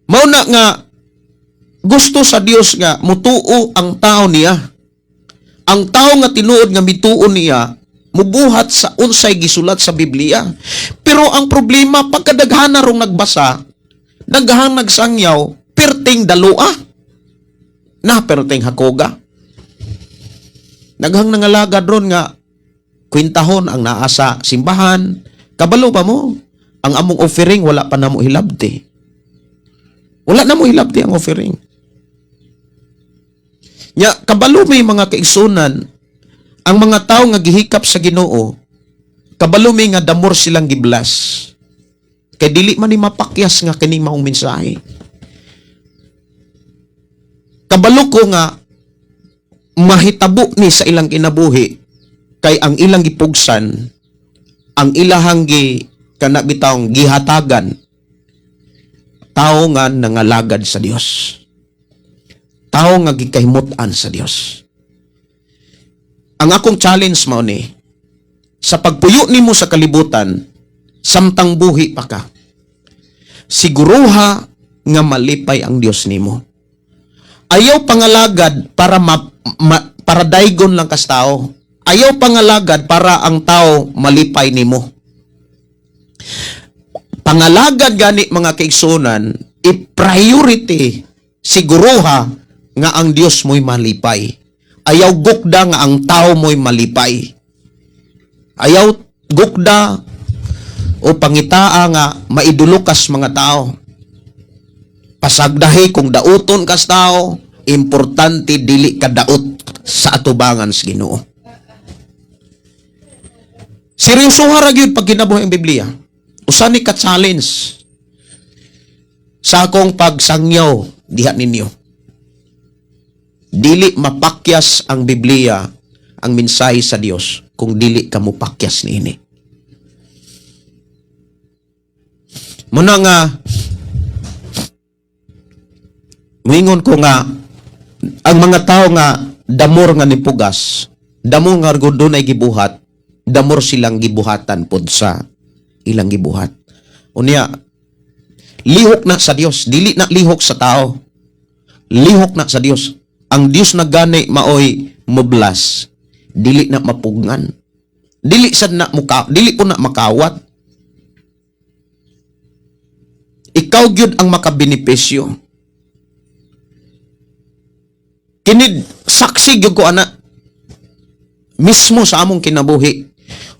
Mao na nga gusto sa Dios nga mutuo ang tao niya. Ang tao nga tinuod nga mituo niya, mubuhat sa unsay gisulat sa Biblia. Pero ang problema, pagkadaghana rong nagbasa, daghang nagsangyaw, perting dalua. Na perting hakoga. Daghang nangalagad ron nga kwintahon ang naa sa simbahan. Kabalo ba mo? Ang among offering, wala pa namo hilabti. Wala na mo hilabti ang offering. Nya kabalo may, mga kaigsunan, ang mga tao nga gihikap sa Ginoo, kabalo may nga the more silang gi-bless. Kay dili man ni mapakyas nga kini maong mensahe. Kabalo ko nga mahitabo ni sa ilang kinabuhi kay ang ilang gipugsan, ang ilahang gi kana bitawng gihatagan, tao nga nangalagad sa Dios, tao nga gikahimut-an sa Dios. Ang akong challenge mao ni sa pagpuyo nimo sa kalibutan, samtang buhi pa ka, siguruha nga malipay ang Dios nimo. Ayaw pangalagad para daygon lang kas tao. Ayaw pangalagad para ang tao malipay nimo. Pangalagad gani, mga kaigsunan, i-priority, siguruha nga ang Dios mo'y malipay. Ayaw gukda nga ang tao mo'y malipay. Ayaw gukda o pangitaa nga maidulukas mga tao. Pasagdahi kung dauton kas tao, importante dili ka daot sa atubangan sa Ginoo. Seryoso ra gyud pag kinabuhi ang Biblia. Usa ni ka challenge sa akong pagsangyaw diha ninyo. Dili mapakyas ang Biblia, ang mensahe sa Dios, kung dili ka mopakyas niini. Muna nga muingon ko nga ang mga tao nga the more nga nipugas, the more nga dunay gibuhat, the more silang gibuhatan pod sa ilang gibuhat. Unya, lihok na sa Dios, dili na lihok sa tao. Lihok na sa Dios. Ang Dios na gani maoy mo-bless, dili na mapugngan. Dili sad na muka, dili po na makawat. Ikaw gyud ang makabenepisyo. Kini saksi gyud ko ana mismo sa among kinabuhi.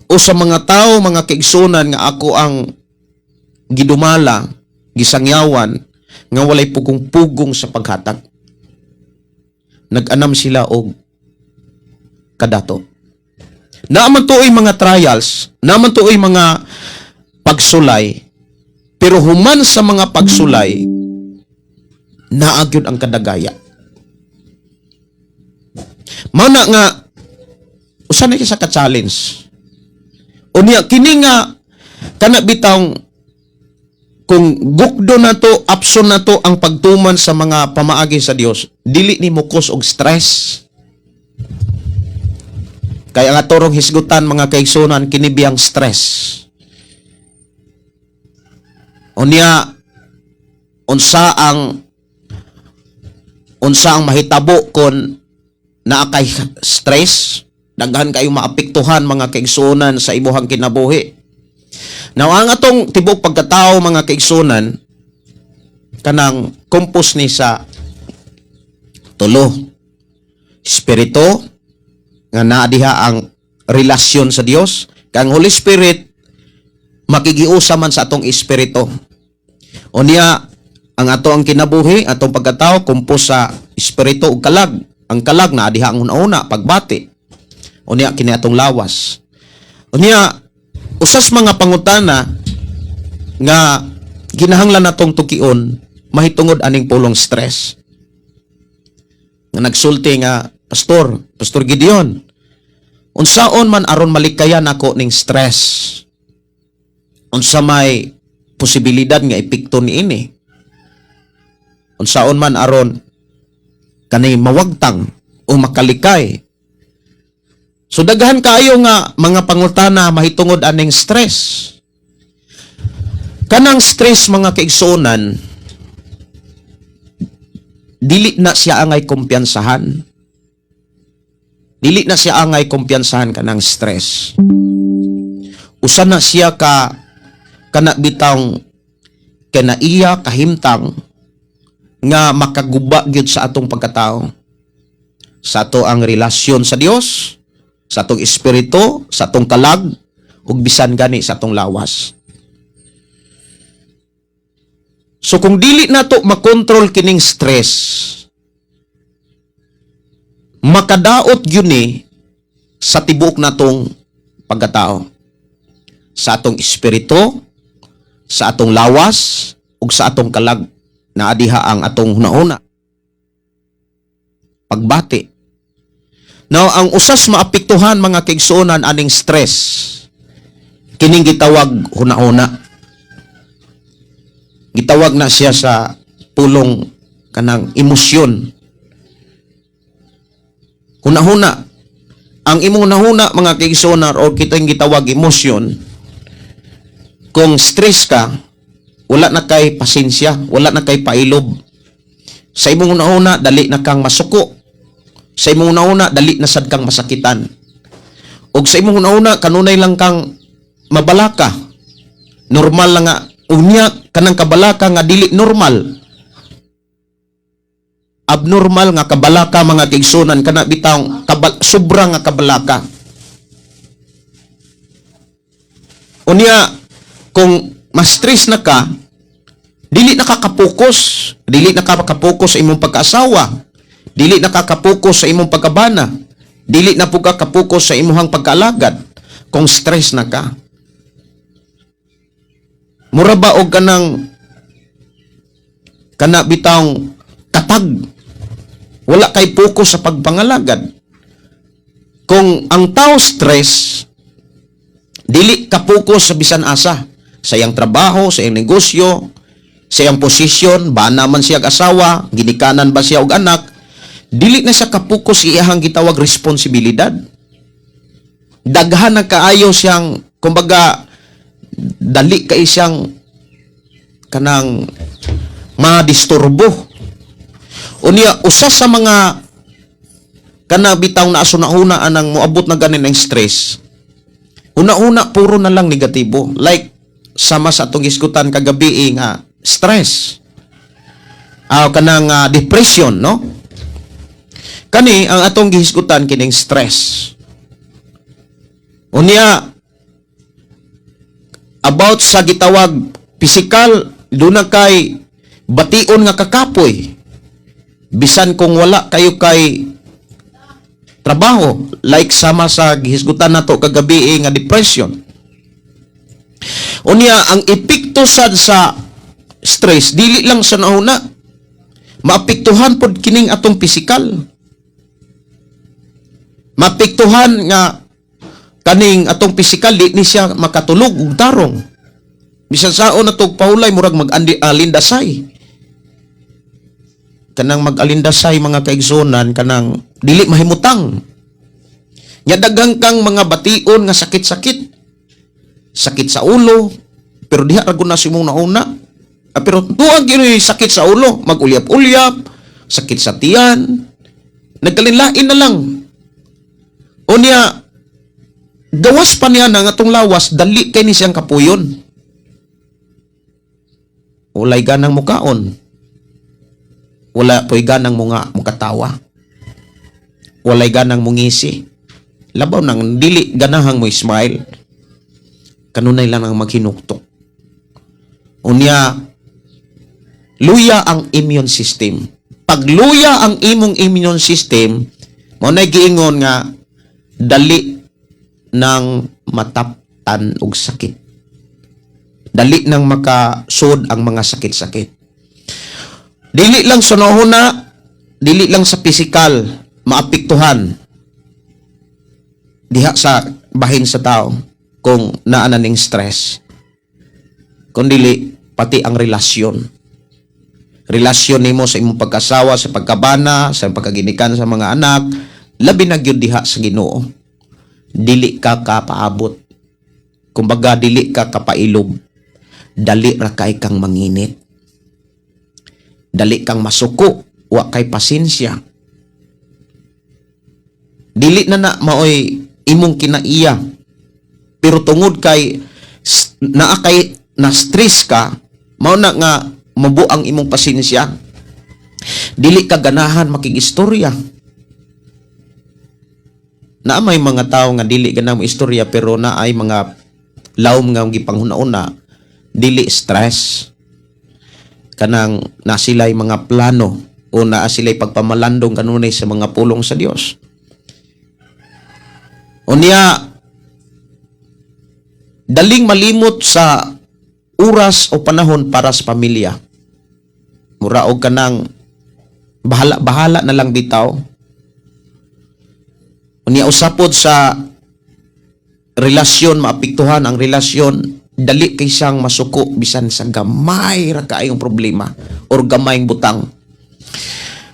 O sa mga tao, mga kaigsunan, nga ako ang gidumala, gisangyawan, nga walay pugong-pugong sa paghatag. Nag-anam sila og kadato. Naa man tuoy mga trials, naa man tuoy mga pagsulay, pero human sa mga pagsulay, naa gyud ang kadagaya. Mana nga usa na siya sa ka-challenge. Unya kini nga kana bitawng kung gukdo nato, apson nato ang pagtuman sa mga pamaagi sa Dios, dili ni mo-cause og stress. Kaya nga torong hisgutan, mga kaigsunan, kini biyang stress. Unya unsa ang mahitabo kon naa kay stress? Daghan kayo maapektuhan, mga kaigsunan, sa imuhang kinabuhi. Now, ang atong tibuok pagkatao, mga kaigsunan, kanang compose ni sa tulo. Espiritu, nga naa diha ang relasyon sa Dios. Kang Holy Spirit, makigiusa man sa atong espiritu. Unya, ang ato ang kinabuhi, atong pagkatao, compose sa espiritu ug kalag. Ang kalag naa diha ang una-una, pagbati. Unya, kini atong lawas. Unya, usas mga pangutana nga ginahanglan natong tukion mahitungod aning pulong stress. Nga nagsulti nga, "Pastor, Pastor Gideon, unsaon man aron malikayan ako ning stress? Unsa may posibilidad nga epekto niini? Unsaon man aron kani mawagtang o makalikay?" So daghan kaayo nga mga pangutana mahitungod aning stress. Kanang stress, mga kaigsuonan, dili na siya angay kumpiyansahan. Dili na siya angay kumpiyansahan kanang stress. Usa na siya ka kana bitawng kanaiya kahimtang nga makaguba gyud sa atong pagkatao. Sa ato ang relasyon sa Dios, sa atong espiritu, sa atong kalag, ug bisan gani sa atong lawas. So kung dili nato makontrol kining stress, makadaot gyud ni sa tibuok natong pagkatao. Sa atong espiritu, sa atong lawas, ug sa atong kalag, naa diha ang atong hunahuna. Pagbati. Now, ang usas maapektuhan, mga kaigsuonan, aning stress, kining gitawag hunahuna. Gitawag na siya sa pulong kanang emosyon. Hunahuna. Ang imong hunahuna, mga kaigsuonan, o kitang gitawag emosyon, kung stress ka, wala na kay pasensya, wala na kay pailob. Sa imong hunahuna, dali na kang masuko. Sa imong hunahuna, dali na sad kang masakitan. Og sa imong hunahuna, kanunay lang kang mabalaka. Normal lang nga, unya kanang kabalaka nga dili normal. Abnormal nga kabalaka, mga kaigsunan, kana bitawng sobra nga kabalaka. Unya kung ma-stress na ka, dili na ka kapokus, dili na ka kapokus sa imong pagkaasawa, dili na ka kapokus sa imong pagkabana, dili na po ka kapokus sa imong pagkaalagad kung stress na ka. Mura ba og kanang kana bitawng katag, wala kay focus sa pagpangalagad. Kung ang tao stress, dili ka focus sa bisan asa, sa iyang trabaho, sa iyang negosyo, sa iyang posisyon, bana man siya og asawa, ginikanan ba siya og anak, dili na siya kapokus iyahang gitawag responsibilidad. Daghan na kaayo siyang, kumbaga, dali kay siyang kanang madisturbo. Unya, usa sa mga kana bitaw na asuna-huna anang moabot na ganin ang stress. Una-una, puro na lang negatibo. Like sama sa atong hisgutan kagabi eh, nga stress. Ah, kanang depression, no? Kani ang atong gihisgutan kining stress. Unya, About sa gitawag physical, duna kay bation nga kakapoy. Bisan kung wala kayo kay trabaho, like sama sa gihisgutan nato kagabi nga depression. Unya, ang epekto sad sa stress, dili lang sa nauna, maapektuhan pod kining atong pisikal. Maapektuhan nga kaning atong pisikal, di ni siya makatulog ug tarong. Bisan saon na tog pahulay, murag mag-alindasay. Kanang mag-alindasay, mga kaigsunan, kanang dili mahimutang. Nya daghan kang mga bation nga sakit-sakit. Sakit sa ulo, pero diha ra gud na sa imong nauna. Ah, pero tuang ginoy sakit sa ulo, mag-ulyap-ulyap, sakit sa tiyan, nagkalinlain na lang. Unya, gawas pa niya na nga atong lawas, dali kay ni siyang kapuyon. Walay ganang mukaon. Wala po'y ganang mga mukatawa. Walay ganang mungisi. Labaw nang dili ganahang mo smile. Kanunay lang ang maghinuktok. Unya, luya ang immune system. Pag luya ang imong immune system, mao na giingon nga dali nang mataptan og sakit. Dali nang makasud ang mga sakit-sakit. Dili lang sa nahuna, dili lang sa pisikal maapektuhan diha sa bahin sa tao kung naa na ning stress. Kung dili pati ang relasyon. Relasyon nimo sa imong pagkasawa, sa pagkabana, sa pagkaginikan sa mga anak, labi na gyud diha sa Ginoo. Dili ka kapaabot. Kumbaga, dili ka kapailob. Dali ra kay kang manginit. Dali kang masuko, wa kay pasensya. Dili na na maoy imong kinaiya. Pero tungod kay naa kay na stress ka, mao na nga mabuang imong pasensya. Dili ka ganahan makigistorya. Naa may mga tao nga dili ganahan mo istorya, pero naay mga lawom nga gipanghuna-una, dili stress, kanang na sila'y mga plano o naa sila'y pagpamalandong kanunay sa mga pulong sa Dios. Unya, daling malimot sa oras o panahon para sa pamilya. Mura og kanang bahala bahala na lang bitaw. Unya, usapod sa relasyon, maapektuhan ang relasyon, dali kay siyang masuko bisan sa gamay ra kaayong problema or gamayng butang.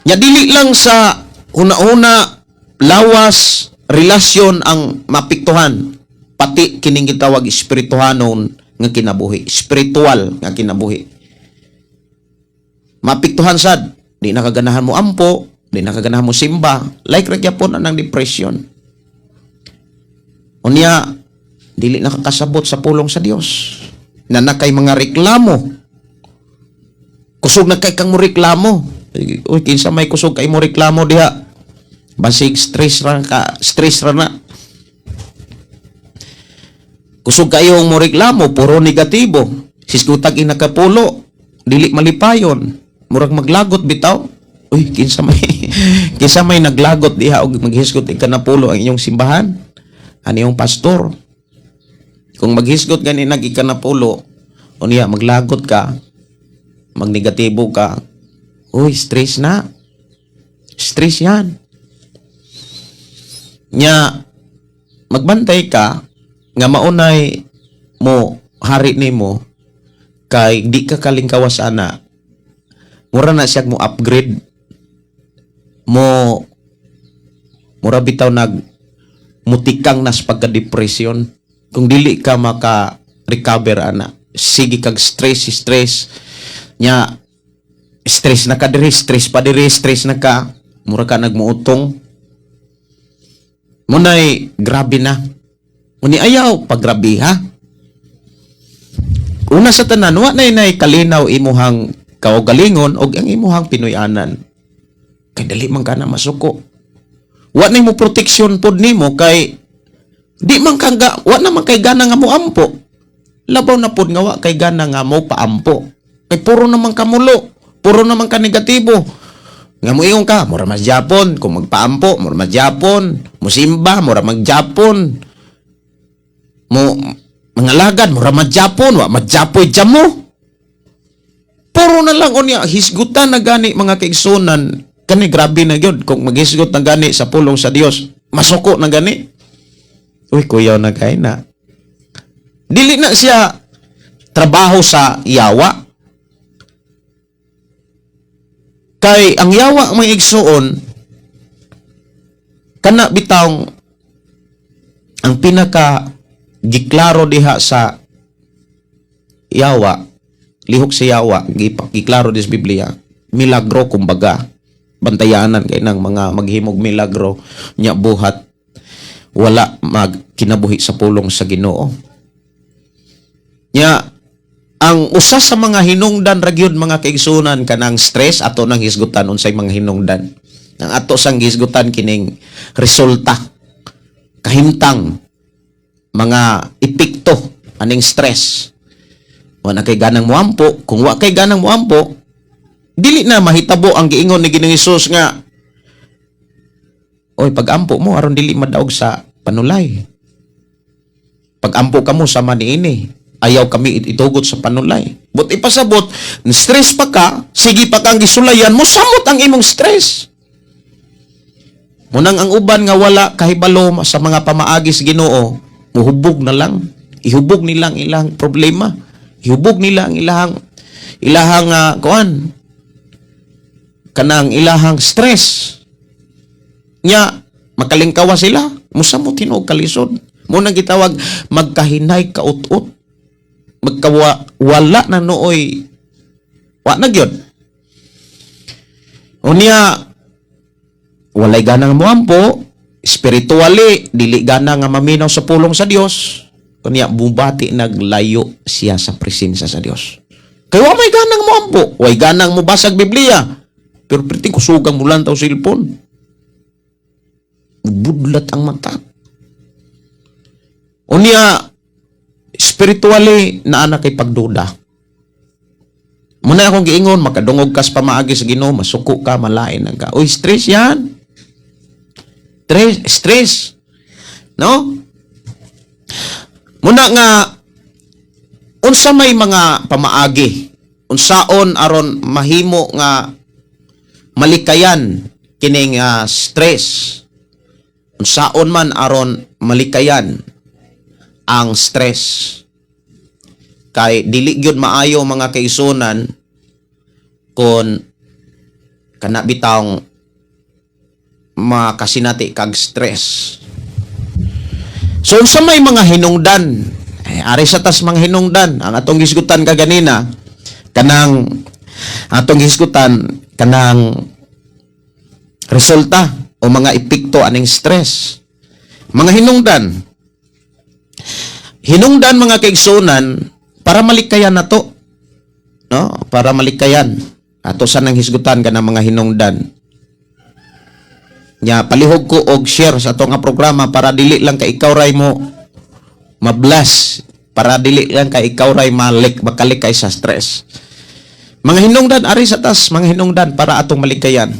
Nya dili lang sa huna-huna, lawas, relasyon ang maapektuhan, pati kining gitawag espirituhanon nga kinabuhi, spiritual nga kinabuhi. Maapektuhan sad, di na kaganahan mo ampo, di na kaganahan mo simba, like ra gyapon anang depression. Unya, dili na kakasabot sa pulong sa Dios. Na na kay mga reklamo. Kusog na kay kang mo reklamo. Uy, kinsa may kusog kay mo reklamo diha? Basig stress ra ka, stress ra na. Kusog kayo mo reklamo, puro negatibo. Siskutag inakapulo, dili malipayon. Murag maglagot bitaw. Uy, kinsa may naglagot diha og maghisgot ikanapulo ang inyong simbahan? Ani yung pastor. Kung maghisgot gani nag ikanapulo, unya maglagot ka, magnegatibo ka, uy, stress na. Stress yan. Nya, magbantay ka nga maunay mo hari nimo kay di ka kalingkawas ana. Mura na siya mo upgrade mo, mura bitaw nag mutikang nas pagka-depression kung dili ka maka recover ana. Sige kag stress, stress. Nya stress na ka diri, stress pa diri, stress na ka, mura ka nagmuutong. Munay grabe na. Uni ayaw pagrabe ha. Una sa tanan, wa na nay kalinaw imuhang kaugalingon og ang imuhang Pinoy-anan. Kay dali man ka na masuko. Wa na mo protection pod nimo kay di man kang wa na man kay gana nga moampo. Labaw na pod nga wa kay gana nga mo paampo. Kay puro naman kamulo, puro naman ka negatibo. Nga moingon ka, mura mas Japon, kung magpaampo, mura mas Japon, musimba, mura mag-Japon. Mo mga lagad, mura mas Japon, wa mas-Japoy jamo. Puro na lang unya hisgutan na gani, mga kaigsunan, kani grabe na gyud kung maghisgot na gani sa pulong sa Dios. Masuko na gani. Uy, kuyaw na kay na. Dili na siya trabaho sa yawa. Kay ang yawa, mga igsuon, kana bitawng ang pinaka giklaro diha sa yawa, lihok sa yawa, giklaro dis Biblia, milagro kumbaga. Bantayanan kay nang mga maghimog milagro nya buhat wala magkinabuhi sa pulong sa Ginoo. Nya ang usa sa mga hinungdan ra gyud, mga kaigsunan, kanang stress, ato nang hisgutan unsay mga hinungdan. Ang ato sang hisgutan kining resulta, kahimtang, mga epekto aning stress. Wa na kay ganang muampo. Kung wa kay ganang muampo, dili na mahitabo ang giingon ni Ginoong Hesus nga, "Oy, pagampo mo aron dili madaog sa panulay. Pagampo kamo sama niini. Ayaw kami itugot sa panulay." But ipasabot, stress pa ka, sige pa kang gisulayan mo, samot ang imong stress. Munang ang uban nga wala kahibalo sa mga pamaagi sa Ginoo, muhubog na lang. Ihubog nila ang ilang problema. Ihubog nila ang ilahang kuan, kanang ilahang stress. Nya makalingkawa sila, musamot hinuog kalisod. Munang gitawag magkahinay kaut-ut. Magkawa wala na nooy, wa na gyud. Unya walay ganang moampo, spiritually dili gana nga maminaw sa pulong sa Dios. Unya bubati naglayo siya sa presensya sa Dios. Kay wa may ganang moampo, way ganang mobasag Biblia. Pero perting kusugang mulantaw cellphone. Budlat ang mata. Unya spiritually naa na kay pagduda. Muna akong giingon, makadungog ka sa pamaagi sa Ginoo, masuko ka, malain na ka. Uy, stress yan. Stress, stress. No? Muna nga, unsa may mga pamaagi, unsaon aron mahimo nga malikayan kining stress? Unsaon man aron malikayan ang stress? Kay dili gyud maayo, mga kaigsunan, kon kana bitawng makasinati kag stress. So unsa may mga hinungdan? Eh, ari sa tas mga hinungdan ang atong hisgutan kaganina, kanang atong hisgutan kanang resulta o mga epekto aning stress. Mga hinungdan. Hinungdan, mga kaigsunan, para malikayan na to. No? Para malikayan. Ato sa nang hisgutan kanang mga hinungdan. Nya palihog ko og share sa ato nga programa para dili lang ka ikaw ray mo mablas, para dili lang ka ikaw ray malik makalikay sa stress. Mga hinungdan, ari sa tas mga hinungdan para atong malikayan.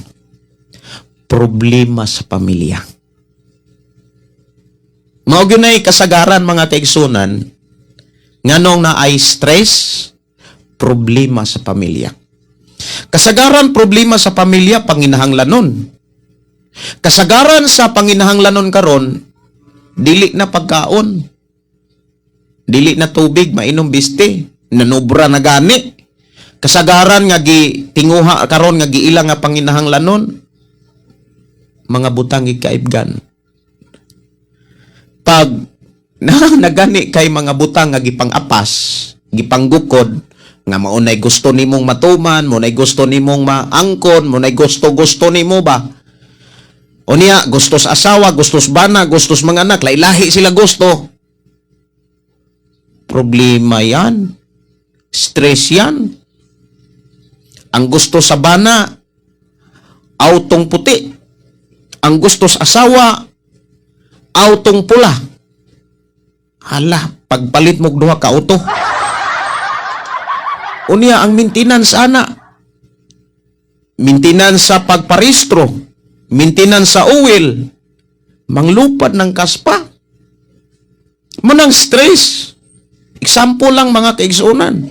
Problema sa pamilya. Mao gyud nay kasagaran, mga kaigsunan, nganong naay stress, problema sa pamilya. Kasagaran problema sa pamilya, panginahanglanon. Kasagaran sa panginahanglanon karon, dili na pagkaon. Dili na tubig mainom biste, nanubra na gani. Kasagaran nga gitinguha karon nga giila nga panginahanglanon, mga butang gikaibgan. Pag na nagani kay mga butang nga gipang-apas, gipanggukod, nga maunay gusto nimong matuman, maunay gusto nimong maangkon, maunay gusto-gusto nimo ba? Unya, gusto sa asawa, gusto sa bana, gusto sa mga anak, lahi sila gusto. Problema yan. Stress yan. Ang gusto sa bana, autong puti. Ang gusto sa asawa, autong pula. Hala, Pagpalit mo og duha ka auto. Unya ang maintenance ana. Maintenance sa pagparehistro, maintenance sa oil, manglupad ng kaspa. Munang stress. Example lang, mga kaigsuonan.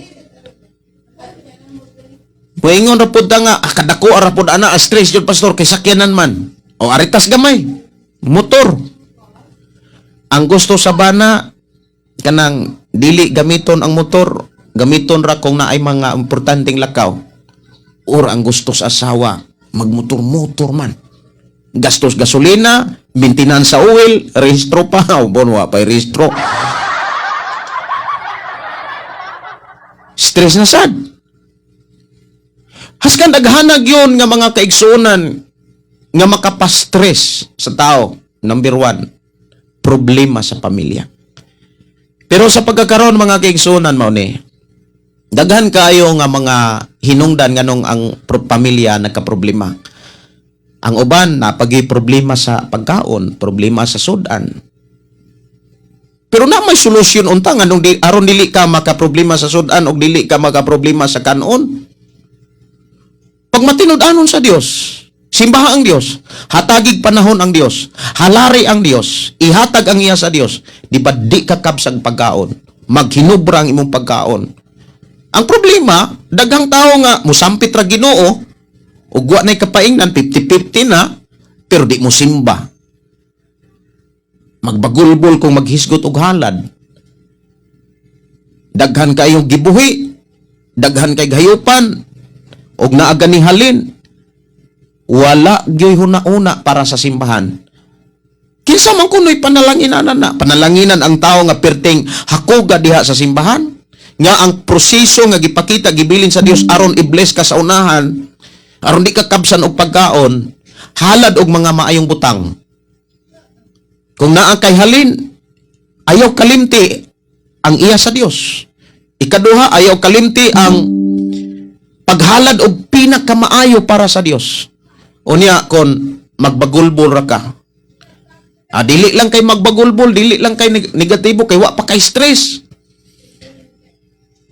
Moingon ra pud ta nga, ah, kadako ra pud ana ang stress jud, pastor, kay sakyanan man. O aritas gamay. Motor. Ang gusto sa bana kanang dili gamiton ang motor, gamiton ra kung naay mga importanteng lakaw. Or ang gusto sa asawa, magmotor-motor man. Gastos gasolina, maintenance sa oil, rehistro pa. O bon, wa pa rehistro. Stress na sad. Haskan daghanag yun nga mga kaigsuonan nga makapastress sa tao. Number one, problema sa pamilya. Pero sa pagkakaroon, mga kaigsuonan, mao ni, daghan kayo nga mga hinungdan nganong ang pamilya nagkaproblema. Ang uban napagi problema sa pagkaon, problema sa sudan. Pero na may solusyon unta nganong aron dili ka makaproblema sa sudan og dili ka makaproblema sa kanon. Pag matinud-anon sa Dios, simbaha ang Dios, hatagig panahon ang Dios, halari ang Dios, ihatag ang iya sa Dios, di ba di ka kabsag pagkaon, maghinubra ang imong pagkaon. Ang problema, daghang tao nga musampit ra Ginoo, ug wa na'y kapaingnan, 50-50 na, pero di mo simba. Magbagulbol kung maghisgot og halad. Daghan kayong gibuhi, daghan kay gayupan, og naa gani halin. Wala gyoy huna-una para sa simbahan. Kinsa man kuno'y panalanginan na? Panalanginan ang tao nga perting hakuga diha sa simbahan? Nga ang proseso nga gipakita gibilin sa Dios aron i-bless ka sa unahan, aron di ka kabsan og pagkaon, halad og mga maayong butang. Kung naa kay halin, ayaw kalimti ang iya sa Dios. Ikaduha, ayaw kalimti ang paghalad og pinakamaayo para sa Dios. Unya kon magbagulbol ra ka. Ah, dili lang kay magbagulbol, dili lang kay negatibo kay wa pa kay stress.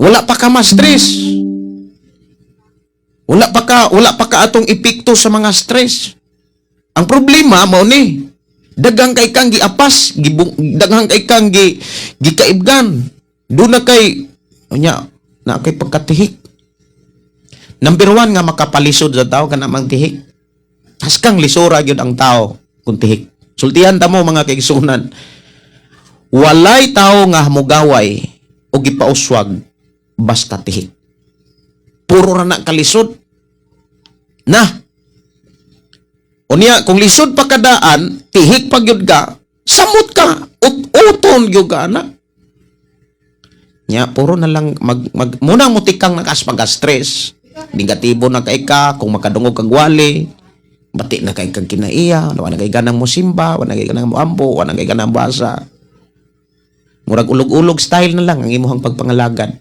Wala pa ka ma-stress. Wala pa ka atong epekto sa mga stress. Ang problema mao ni daghang kay kang giapas, daghang kay kang gikaibgan. Doon na kay unya na kay pagkatihik. Number one nga makapalisod sa tao kana mang tihik. Haskang lisora gyud ang tao kung tihik. Sultihan ta mo, mga kaigsuonan. Walay tao nga mugaway o gipauswag basta tihik. Puro ra na kalisod. Na. Unya kung lisod pa kadaan, tihik pa gyud ka, samot ka, ut-uton gyud ka ana. Nya puro na lang mag, mag muna mo tikang nakas pagka-stress. Negatibo na kay ka kung makadungog kag wali, bati na kay kag kinaiya, wala na kay ganang mosimba, wala na kay ganang moampo, wala na kay ganang basa. Murag ulog-ulog style na lang ang imuhang pagpangalagad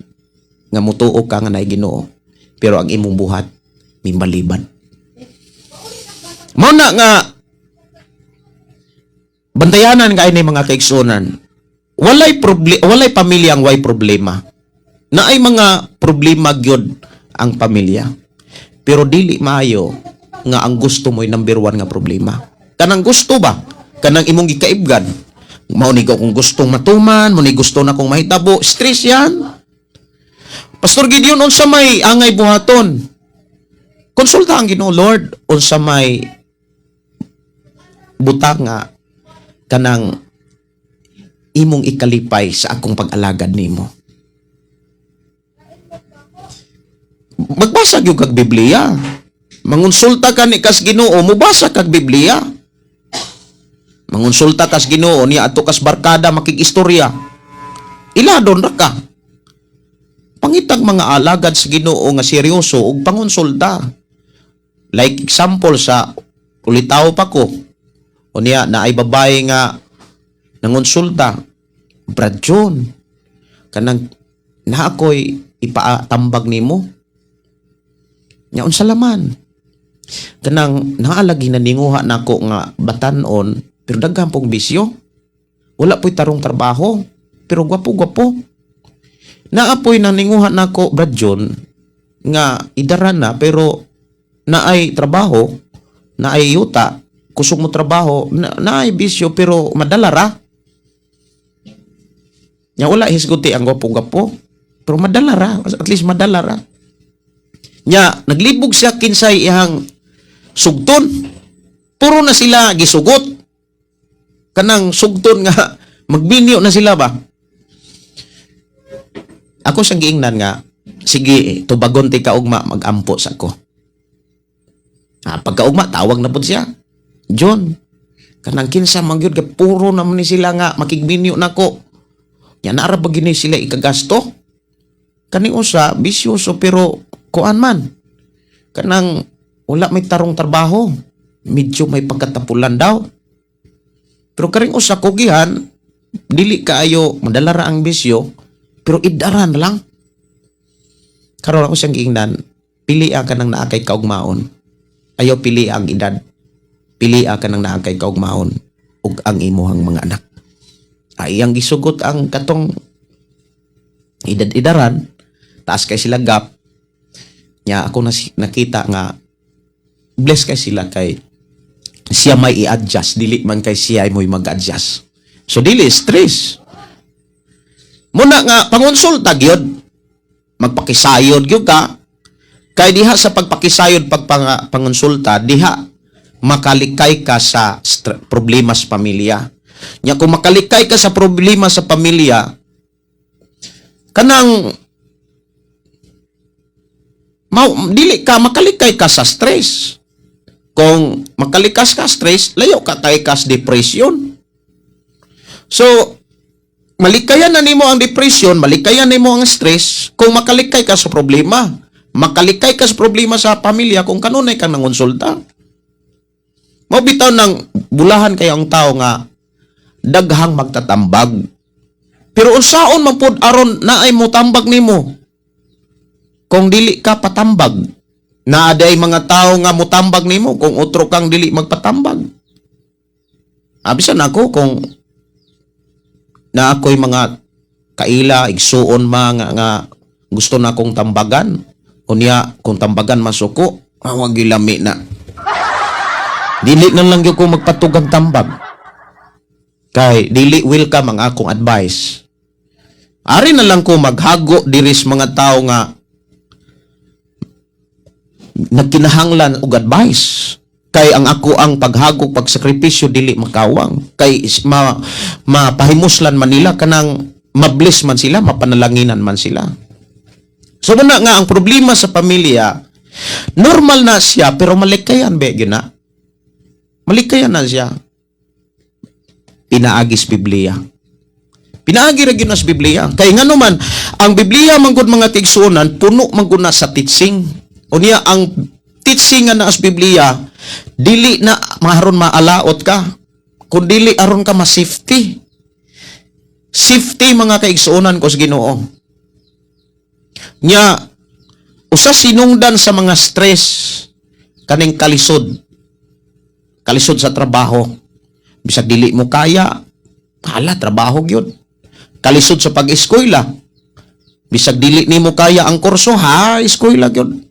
nga mutuo ka nga naay Ginoo. Pero ang imong buhat mimbaliban. Mao na nga bantayanan kay ni, mga kaigsuonan. Walay pamilya ang way problema. Naay mga problema gyud ang pamilya. Pero dili maayo nga ang gusto mo'y number one nga problema. Kanang gusto ba? Kanang imong gikaibgan. Mao ni kung gustong matuman, mao ni gusto na kong mahitabo, stress yan. Pastor Gideon, unsa may angay buhaton? Konsulta ang Ginoo, "Lord, unsa may butang nga kanang imong ikalipay sa akong pag-alagad nimo?" Magbasa gyud kag Biblia. Mangonsulta ka ni kas Ginoo, mubasa kag Biblia. Mangonsulta kas Ginoo niya ato kas barkada makig-istorya. Iladon ra ka. Pangitag mga alagad sa Ginoo nga seryoso ug pangonsulta. Like example sa ulitaw pa ko. Unya na ay babae nga nangonsulta. "Brad John, kanang na ako'y ipaatambag nimo." Nya unsa laman? "Kanang naalagi na ninguha nako nga batanon pero daghan pong bisyo. Wala po'y tarong trabaho. pero gwapo-gwapo. Naapoy na ninguha nako, Brad John, nga idaran na pero naay trabaho, naay yuta, kusog mo trabaho, naay bisyo pero madala ra. Nya wala hisguti ang gwapo-gwapo, pero madala ra, at least madala ra. Nya naglibog siya kinsay iyang sugton. Puro na sila gisugot. Kanang sugton nga magbinyo na sila ba. Ako siyang giingnan nga sige, tubagon ti kaugma, magampo sa ko. Ah, pagkaugma tawag na pud siya. John, kanang kinsa man gyud kay puro naman ni sila nga makigbinyo nako. Nya naara ba gini sila ikagasto? Kaning usa bisyoso pero kuan man. Kanang wala may tarong trabaho. Medyo may pagkatapulan daw. Pero karing usa kugihan, dili kaayo madala ra ang bisyo, pero idaran lang. Karon ako siyang giingnan, pili ka nang naa kay kaugmaon. Ayaw pili ang edad. Pili ka nang naa kay kaugmaon ug ang imuhang mga anak. Ay ang gisugot ang katong edad-edaran, taas kay sila gap. Nya ako nakita nga bless kay sila kay siya may i-adjust, dili man kay siya mo'y mag-adjust. So dili stress. Muna nga pangonsulta gyud, magpakisayod gyud ka. Kay diha sa pagpakisayod pangonsulta, diha makalikay ka sa problema sa pamilya. Nya kung makalikay ka sa problema sa pamilya, kanang dili ka makalikay ka sa stress. Kung makalikas ka stress, layo ka kay kas depression. So, malikayan na nimo ang depression, malikayan nimo ang stress kung makalikay ka sa problema. Makalikay ka sa problema sa pamilya kung kanunay kang nangonsulta. Mao bitaw nang bulahan kayo ang tao nga daghang magtatambag. Pero unsaon man pud aron naay motambag nimo? Kung dili ka patambag, naa day mga tao nga motambag nimo kung otro kang dili magpatambag. Abisan ako kung na ako'y mga kaila, igsuon ma nga gusto na akong tambagan. Unya, kung tambagan masuko, awag gilami na. Dili na lang gyud ko magpatugang tambag. Kay dili welcome ang akong advice. Ari na lang ko maghago diris mga tao nga nagkinahanglan og advice. Kay ang ako ang paghago pagsakripisyo dili makawang. Kay mapahimuslan man nila, kanang mabless man sila, mapanalanginan man sila. So muna nga ang problema sa pamilya, normal na siya pero malikayan be gina. Malikayan na siya. Pinaagis Biblia. Pinaagi ra gyud na sa Biblia. Kay ngano man ang Biblia man gud, mga tigsuonan, puno man gud na sa teaching. Unya ang teaching nga naa sa Biblia dili na maharon maalaot ka, kun dili aron ka ma-safety. Safety, mga kaigsuonan ko sa Ginoo. Nya usa sinungdan sa mga stress kaning kalisod. Kalisod sa trabaho. Bisag dili mo kaya, hala, trabaho gyud. Kalisod sa pag-eskwela. Bisag dili nimo kaya ang kurso, ha, eskwela gyud.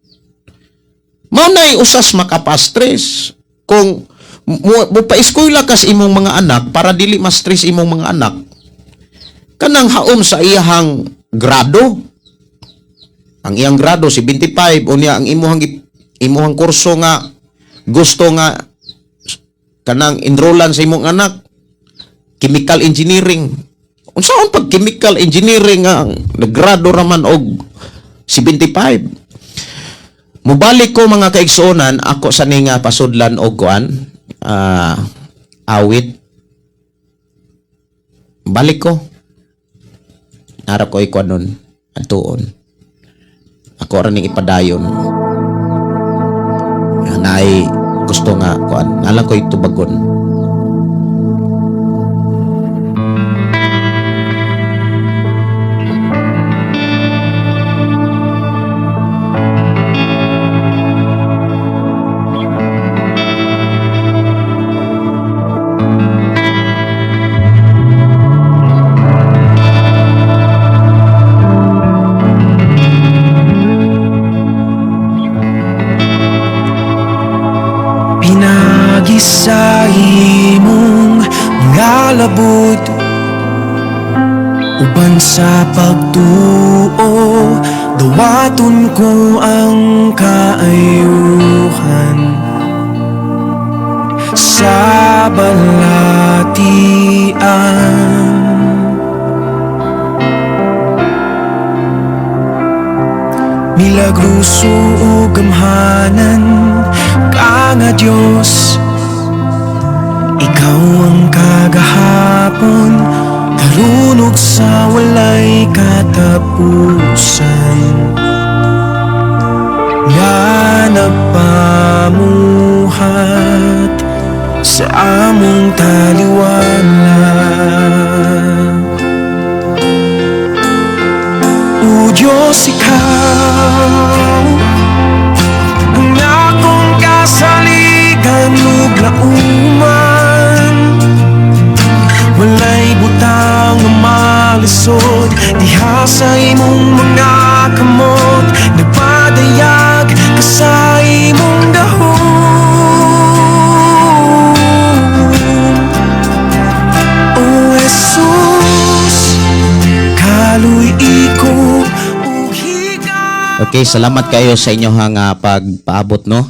Mao nay usas makapa-stress. Kung mo pa-eskwela kas imong mga anak para dili ma-stress imong mga anak, kanang haom sa iyahang grado. Ang iyang grado si 25, unya ang imuhang kurso nga gusto nga kanang enrollan sa imong anak, chemical engineering. Unsaon pag chemical engineering nga ang naggrado raman og 75? Mubalik ko, mga kaigsuonan, ako sa ninga pasudlan og kuan, awit. Balik ko. Narap ko ikuan nun, atuon. Ako ra ning ipadayon. Naay gusto nga kuan, nalang ko tubagon. Palabot uban sa pagtuo, dawaton ko ang kaayuhan sa balatian. Milagroso ug gamhanan ka nga Dios, ikaw ang kagahapon, karon ug sa walay katapusan, nga nagpamuhat sa among taliwala. O Diyos, ikaw ang akong kasaligan ug lauman. Walay butang nga malisod diha sa imong mga kamot. Nagpadayag ka sa imong gahom. O Jesus, kaluy-i ko ug higad. Okay, salamat kayo sa inyong pagpaabot, no.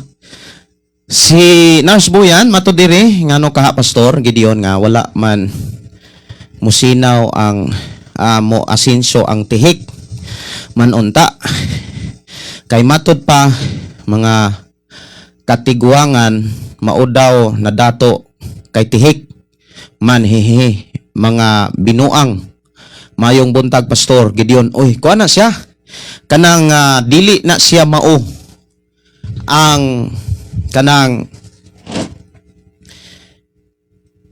Si Nurse Buyan mato diri ngano kaha, Pastor Gideon, nga wala man musinaw ang mo asinso ang tihik man unta kay matud pa mga katiguangan mao daw na dato kay tihik man, hehe, mga binuang. Mayong buntag, Pastor Gideon. Oy, kuha na siya kanang dili na siya mao ang kanang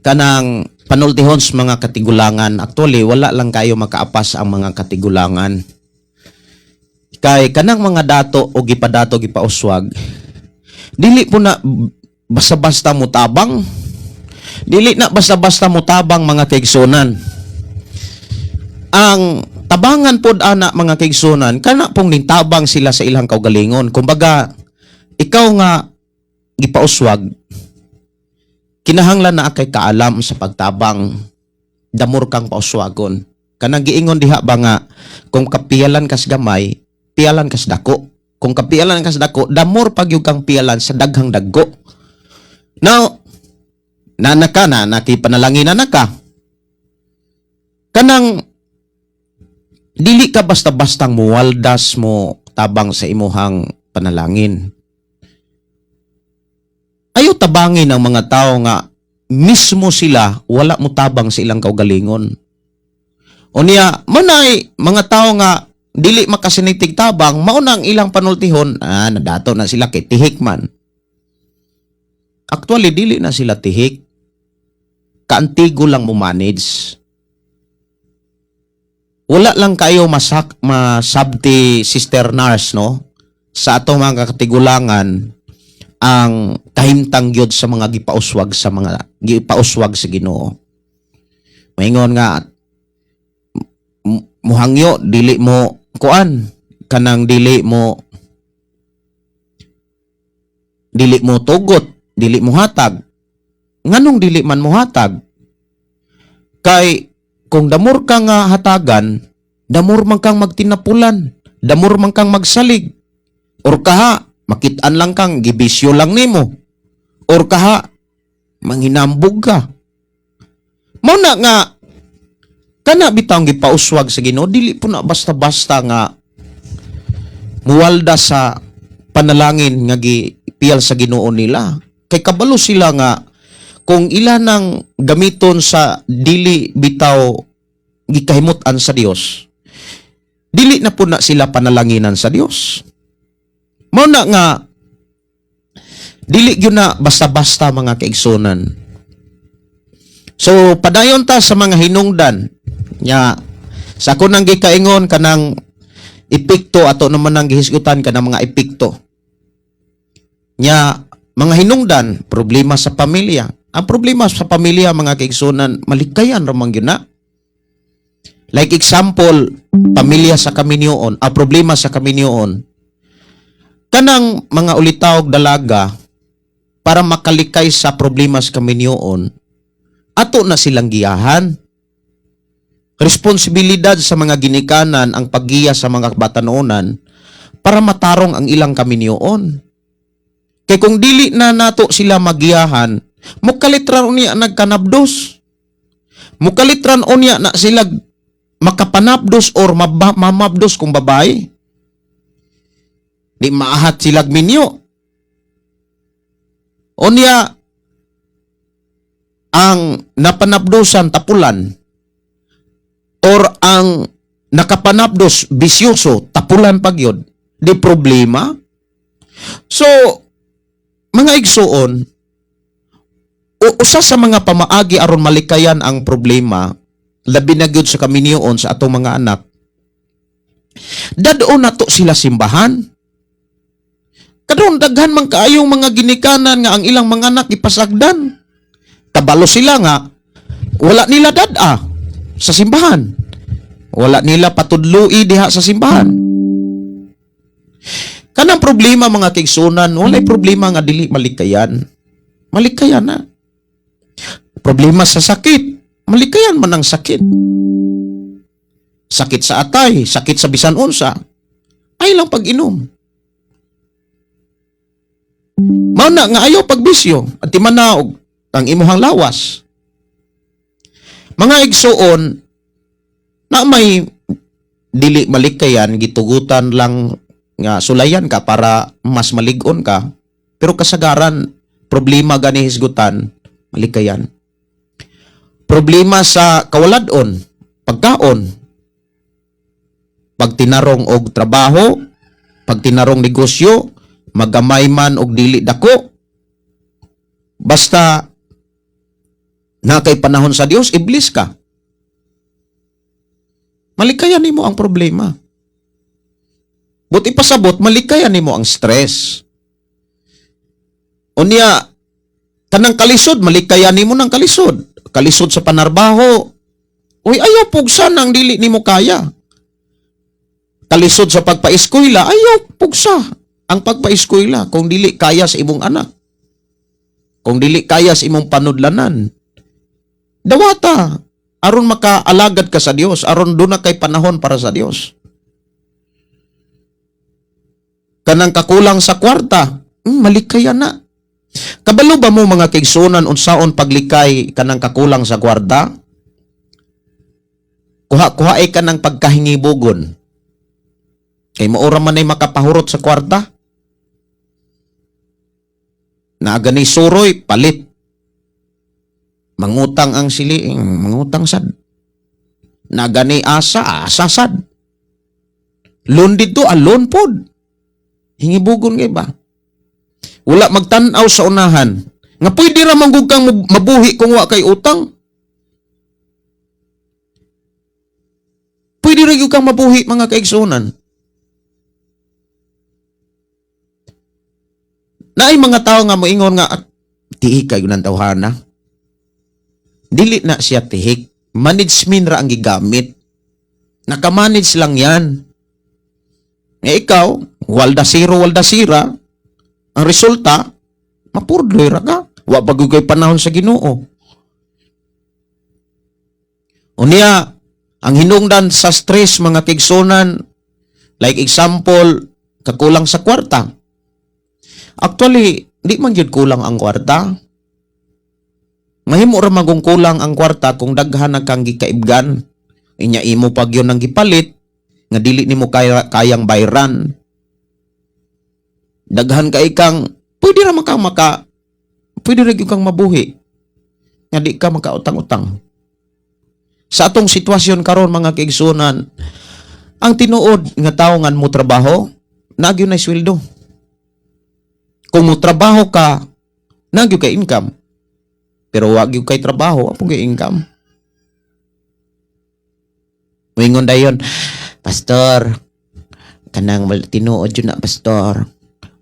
kanang panultihon sa mga katigulangan. Actually, wala lang kayo makaapas ang mga katigulangan. Kay kanang mga dato o gipadato, gipauswag, dili po na basta-basta mutabang. Dili na basta-basta mutabang, mga kaigsunan. Ang tabangan pod ana, mga kaigsunan, kana pong nintabang sila sa ilang kaugalingon. Kumbaga, ikaw nga gipauswag, kinahanglan na kay kaalam sa pagtabang, damor kang pauswagon. Kanang giingon diha ba nga kung kapiyalan kas gamay, piyalan kas dako. Kung kapiyalan kas dako, damor pagyud kang piyalan sa daghang dagko. Now, nana ka na, nakipanalangin na ka. Kanang dili ka basta-bastang muwaldas mo tabang sa imuhang panalangin. Ayo tabangin ang mga tao nga mismo sila wala mo tabang sa ilang kaugalingon. O niya, manay mga tao nga dili makasinitig tabang, mao na ang ilang panultihon, nadato na sila kay tihik man. Actually, dili na sila tihik. Kaantigo lang mo manage. Wala lang kayo masabti, Sister Nurse, no? Sa atong mga katigulangan, ang kahimtang gyud sa mga gipauswag, sa mga gipauswag sa Ginoo. Maingon nga muhangyo, dili mo kuan, kanang dili mo tugot, dili mo hatag. Nganong dili man mo hatag? Kay kung damor ka nga hatagan, damor man kang magtinapulan, damor man kang magsalig. Or kaha, makitaan lang kang gibisyo lang nimo. Or kaha, manghinambog ka. Mao na nga kana bitawng gipauswag sa Ginoo, dili po na basta-basta nga muwalda sa panalangin nga gipiyal sa Ginoo nila. Kay kabalo sila nga kung ila nang gamiton sa dili bitaw gikahimut-an sa Dios, dili na po na sila panalanginan sa Dios. Mao na nga dili gyud na basta-basta, mga kaigsunan. So padayon ta sa mga hinungdan nya sa ako nang gikaingon kanang epekto, ato naman ang gihisgutan kanang mga epekto. Nya mga hinungdan, problema sa pamilya. Ang problema sa pamilya, mga kaigsunan, malikayan ra man gyud na. Like example, pamilya sa kaminyoon, ang problema sa kaminyoon, kanang mga ulitawog dalaga, para makalikay sa problema sa kaminyoon, Ato na silang giyahan. Responsibilidad sa mga ginikanan ang paggiya sa mga batanonan para matarong ang ilang kaminyoon. Kay kung dili na nato sila magiyahan, mukalitran unya nagkanabdos. Mukalitran unya na sila makapanabdos or mamabdos kung babae. Di maahat sila minyo. Unya, ang napanabdosan tapulan or ang nakapanabdos bisyoso tapulan pagyod, di problema. So mga igsuon, usa sa mga pamaagi aron malikayan ang problema, labi na gyud sa kaminyoon sa atong mga anak, dad-on nato sila simbahan. Karon daghan man kaayong mga ginikanan nga ang ilang mga anak ipasagdan. Kabalo sila nga wala nila dad-a sa simbahan. Wala nila patudloi diha sa simbahan. Kanang problema, mga kaigsuonan, walay problema nga dili malikayan. Malikayan na. Problema sa sakit, malikayan man ang sakit. Sakit sa atay, sakit sa bisan unsa, ay lang pag-inom. Mao na nga ayaw pagbisyo at timanaog ang imuhang lawas. Mga igsuon, na may dili malikayan, gitugutan lang nga sulayan ka para mas malig-on ka, pero kasagaran problema gani hisgutan malikayan. Problema sa kawalad-on, pagkaon, pagtinarong og trabaho, pagtinarong negosyo, magamay man og dili dako, basta na kay panahon sa Dios, iblis ka. Malikayan nimo ang problema. Buot ipasabot, malikayan nimo ang stress. Unya, kanang kalisod, malikayan nimo ng kalisod. Kalisod sa panarbaho. Uy, ayaw pugsa nang dili nimo kaya. Kalisod sa pagpaeskwela, ayaw pugsa ang pagpaeskwela kung dili kaya sa imong anak. Kung dili kaya sa imong panudlanan. Dawata, aron makaalagad ka sa Dios, aron duna kay panahon para sa Dios. Kanang kakulang sa kwarta, malikayan na. Kabalo ba mo, mga kaigsuonan, unsaon paglikay kanang kakulang sa kwarta? Kuha-kuha ay kanang pagkahingibugon. Kay maura man ay makapahurot sa kwarta. Naagani suroy, palit. Mangutang ang sili, mangutang sad. Nagani asa, asa sad. Loan dito, alon pod. Hingibugon kay ba? Wala magtan-aw sa unahan nga pwede ra man gud kang mabuhi kung wa kay utang. Pwede ra gyud kang mabuhi, mga kaigsuonan. Naay mga tao nga moingon nga, "Ah, tihik kayo ng tawhana." Dili na siya tihik. Management ra ang gigamit. Nakamanage lang yan. Nga ikaw, walda zero, walda sira. Ang resulta, mapurdloy ra ka. Wa pa gyud kay panahon sa Ginoo. Unya, ang hinungdan sa stress, mga kaigsuonan, like example, kakulang sa kwarta. Actually, di man gyud kulang ang kwarta. Mahimo ra magong kulang ang kwarta kung daghan na kang gikaibgan. Inya imo pag yun ang gipalit nga dili nimo kayang bayran. Daghan kay kang pwede ra man kang maka pwede ra gyud kang mabuhi nga di ka makautang-utang. Sa atong sitwasyon karon, mga kaigsuonan, ang tinuod nga tawo nga mo trabaho, naa gyud na sweldo. Kung mo trabaho ka, naa gyud kay income. Pero wa gyud kay trabaho, wa kay income. Moingon dayon, "Pastor, kanang tinuod yun na, Pastor.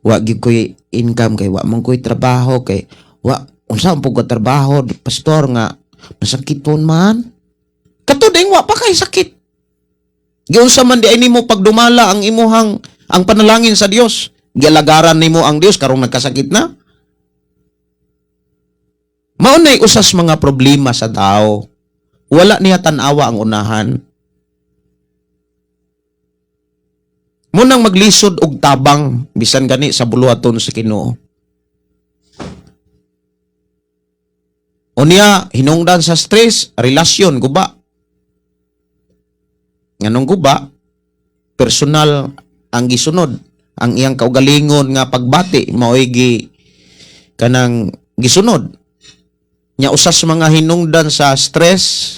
Wa gyud ko'y income kay wa man ko'y trabaho, kay wa unsa man pud ko trabaho, Pastor, nga masakiton man." Kato ding wa pa kay sakit. Giunsa man di ay nimo pagdumala ang imuhang ang panalangin sa Dios? Gialagaran nimo ang Dios karong nagkasakit na? Mao nay usas mga problema sa tao. Wala niya tan-awa ang unahan. Munang maglisod og tabang bisan gani sa buluhaton sa Ginoo. Unya hinungdan sa stress, relasyon guba. Nganong guba? Personal ang gisunod, ang iyang kaugalingon nga pagbati mao'y gi kanang gisunod. Nya usas mga hinungdan sa stress,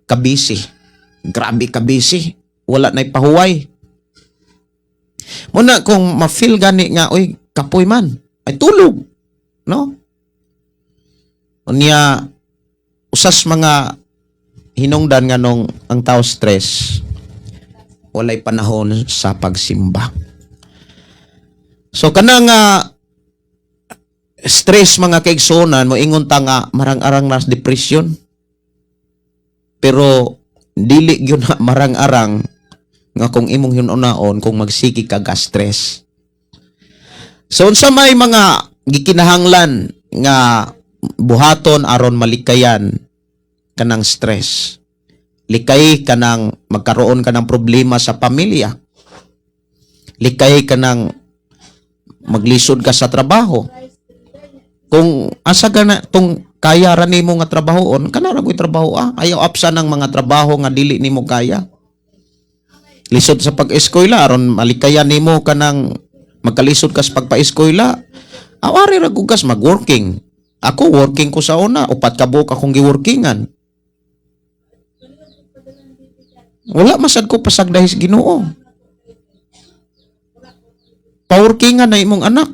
kabisi. Grabe kabisi. Wala na'y pahuway. Muna kung ma-feel gani nga, uy, kapoy man, ay tulog. No? Unya, usas mga hinungdan nga nung ang tao stress, walay panahon sa pagsimba. So kanang stress, mga kaigsuonan, mo ingon ta nga marang-arang na depression. Pero dili gyud na marang-arang nga kung imong hinunaon kung magsige ka ga stress. So unsa may mga gikinahanglan nga buhaton aron malikayan kanang stress? Likay kanang magkaroon ka ng problema sa pamilya. Likay kanang maglisod ka sa trabaho. Kung asa ka na tong kaya ra nimo nga trabahoon, kana ra ko'y trabaho ah. Ayaw apsa ng mga trabaho nga dili nimo kaya. Lisod sa pag-eskwela aron malikayan nimo kanang magkalisod ka sa pagpa-eskwela. Awari ra gugas mag-working. Ako working ko sa una, 4 ka buok akong giworkingan. Wala masad ko pasagdahi sa Ginoo. Paworkingan na imong anak.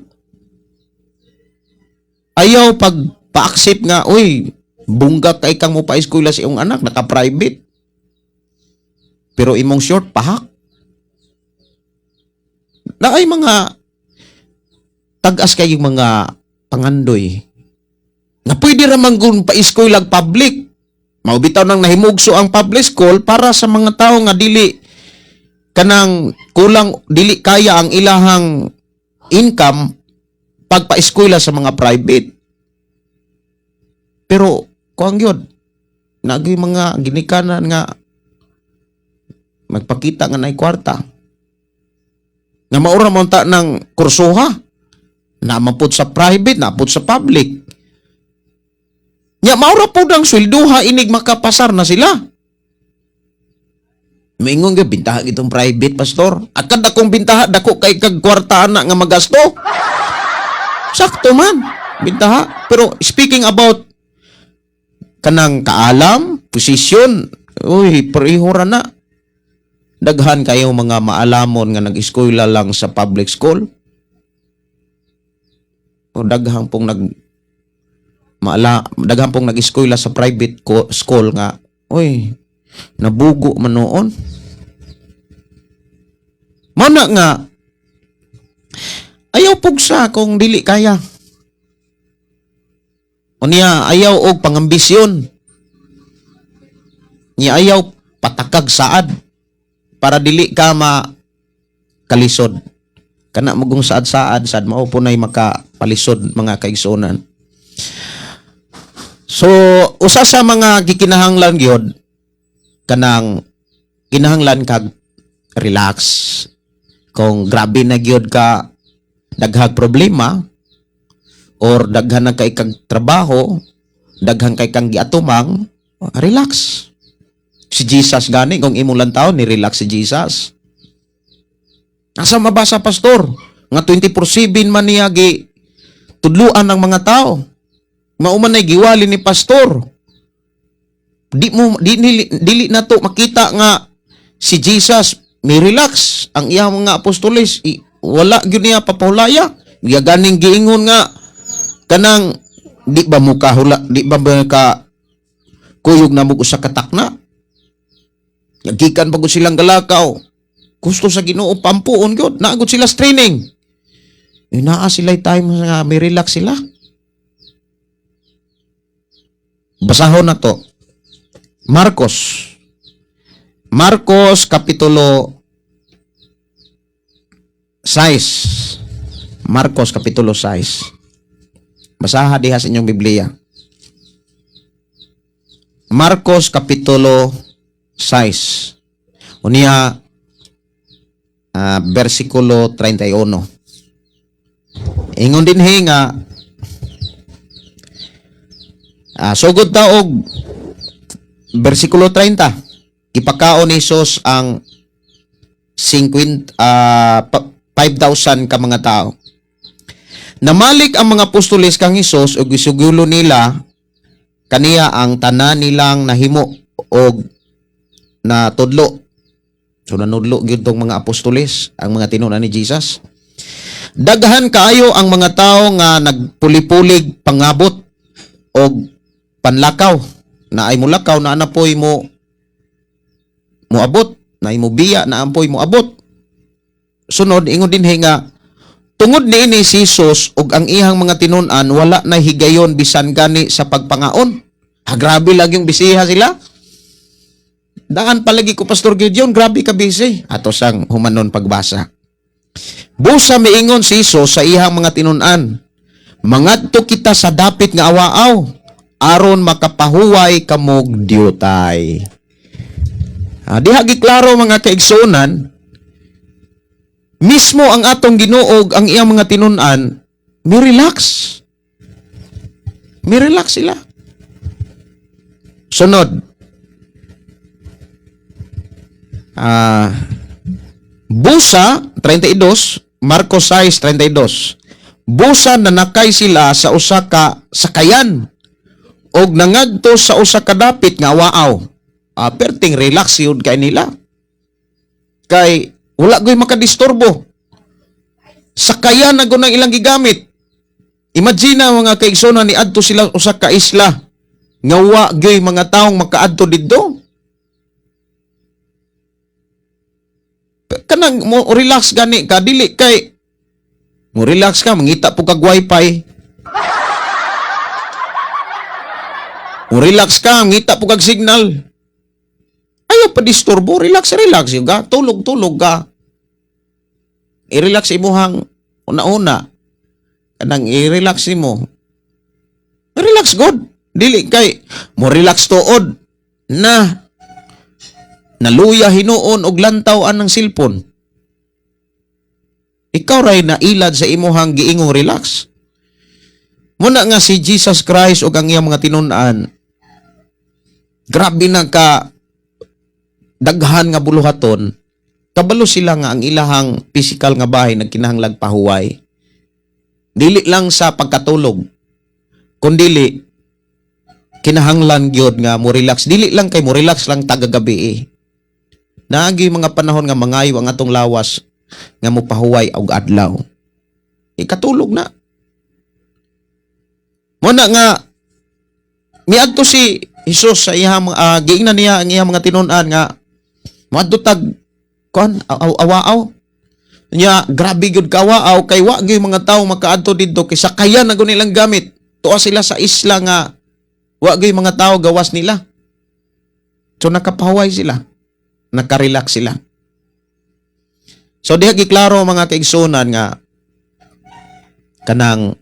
Ayaw pag pa-accept nga, uy, bungga kay kang mo pa-eskwela sa imong anak, naka-private. Pero imong short, pahak. Naay mga tag-as kayong mga pangandoy na pwede ra man gun pa-eskwela public. Mao bitaw nang nahimugso ang public school para sa mga tao nga dili kanang kulang, dili kaya ang ilahang income pagpa-eskwela sa mga private. Pero kuang gyud, nagi mga ginikanan nga magpakita nga naay kwarta. Nga maura man ta ng kursuha. Naman pud sa private, napud sa public. Nya maura pud ang swelduha inig makapasar na sila. Mingon gyud bintaha itong private, pastor. Akad akong bintaha dako kay kag kwarta ana nga magasto. Sakto man bintaha. Pero speaking about kanang kaalam, posisyon, uy, pareho ra na. Daghan kayo mga maalamon nga nag-eskwela lang sa public school. O daghang pong nag maala, daghan pong nag-eskwela sa private school nga, uy, nabugo man noon. Mao na nga ayaw pugsa kung dili kaya. Unya ayaw og pangambisyon. Nya ayaw patakag saad para dili ka ma kalisod. Kana magong saad-saad sad mao po nay makapalisod, mga kaigsuonan. So usa sa mga gikinahanglan gyud kanang kinahanglan kag relax. Kung grabe na gyud ka daghang problema or daghan na kay kag trabaho, daghan kay kang giatumang, relax. Si Jesus gani, kung imong lang ni relax si Jesus. Asa mabasa, pastor? Nga 24/7 man niya gi tudluan ng mga tao. Mao man ay giwali ni pastor. Di mo di nili, dili na to makita nga si Jesus may relax ang iyang mga apostoles, wala gyud niya papahulaya. Iya ganing giingon nga kanang di ba mo kahula, di ba ba ka kuyog na mo usa ka takna. Gikan pa gud silang galakaw. Gusto sa Ginoo pampuon gyud, naa gud sila sa training. Eh, naa sila time nga may relax sila. Basahon na to. Marcos. Marcos Kapitulo 6. Marcos Kapitulo 6. Basaha diha sa inyong Biblia. Marcos Kapitulo 6. Unya versikulo 31. Ingon dinhi nga sugod ta og versikulo 30. Ipakaon ni Jesus ang 50 5,000 ka mga tao. Namalik ang mga apostoles kang Hesus ug gisugulo nila kaniya ang tanan nilang nahimo og natudlo. So nanudlo gyud tong mga apostoles, ang mga tinunan ni Jesus. Daghan kaayo ang mga tao nga nagpuli-pulig pangabot og panlakaw na ay mulakaw na anapoy mo moabot na mo biya na ampoy moabot. Sunod ingon dinhi nga tungod niini si Jesus ug ang iyang mga tinun-an wala na higayon bisan gani sa pagpangaon. Ha, grabe lang yung bisiha sila. Daan palagi ko, Pastor Gideon, grabe ka busy. Ato sang humanon pagbasa. Busa miingon si Jesus sa iyang mga tinun-an, "Mangadto kita sa dapit nga awaaw aron makapahuway kamog diutay." Diha giklaro, mga kaigsuonan, mismo ang atong Ginoo ug ang iyang mga tinun-an, mi relax. Mi relax sila. Sunod. Busa 32, Marcos 6:32. Busa nanakay sila sa usa ka sakayan og nangadto sa usa ka dapit nga awaaw. Perting relax yun kay nila. Kay wala goy makadisturbo. Sakayan na gud ang ilang gigamit. Imagine na, mga kaigsoona, ni adto sila usa ka isla nga wa gyoy mga taong makaadto didto. Kanang mo relax gani ka, dili kay mo relax ka mangita po kag wifi. Mo relax ka, mangita po kag signal. Ayaw pa disturbo, relax relax yun ka, tulog tulog ka. I-relax imuhang una-una. Kanang i-relax nimo. Relax good. Dili kay mo relax tuod na naluya hinuon og lantaw anang cellphone. Ikaw ray nailad sa imuhang giingong relax. Muna nga si Jesus Christ ug ang iyang mga tinun-an, grabe na ka daghan nga buluhaton, kabalo sila nga ang ilahang physical nga bahay nagkinahanglag pahuway. Dili lang sa pagkatulog, kundili kinahanglan gyud nga mo relax. Dili lang kay mo relax lang tagagabi eh. Naagi mga panahon nga mangayo ang atong lawas nga mopahuway og adlaw. Ikatulog na. Muna nga miadto si Jesus sa iyang giingnan niya ang iyang mga tinun-an nga moadto tag kon awaaw. Nya grabe gyud kawaaw kay wa gyud mga tawo makaadto didto kay sakayan na gud nilang gamit. Tuwa sila sa isla nga wa gyud mga tawo gawas nila. So nakapahuway sila. Nakarelax sila. So diha giklaro, mga kaigsunan, nga kanang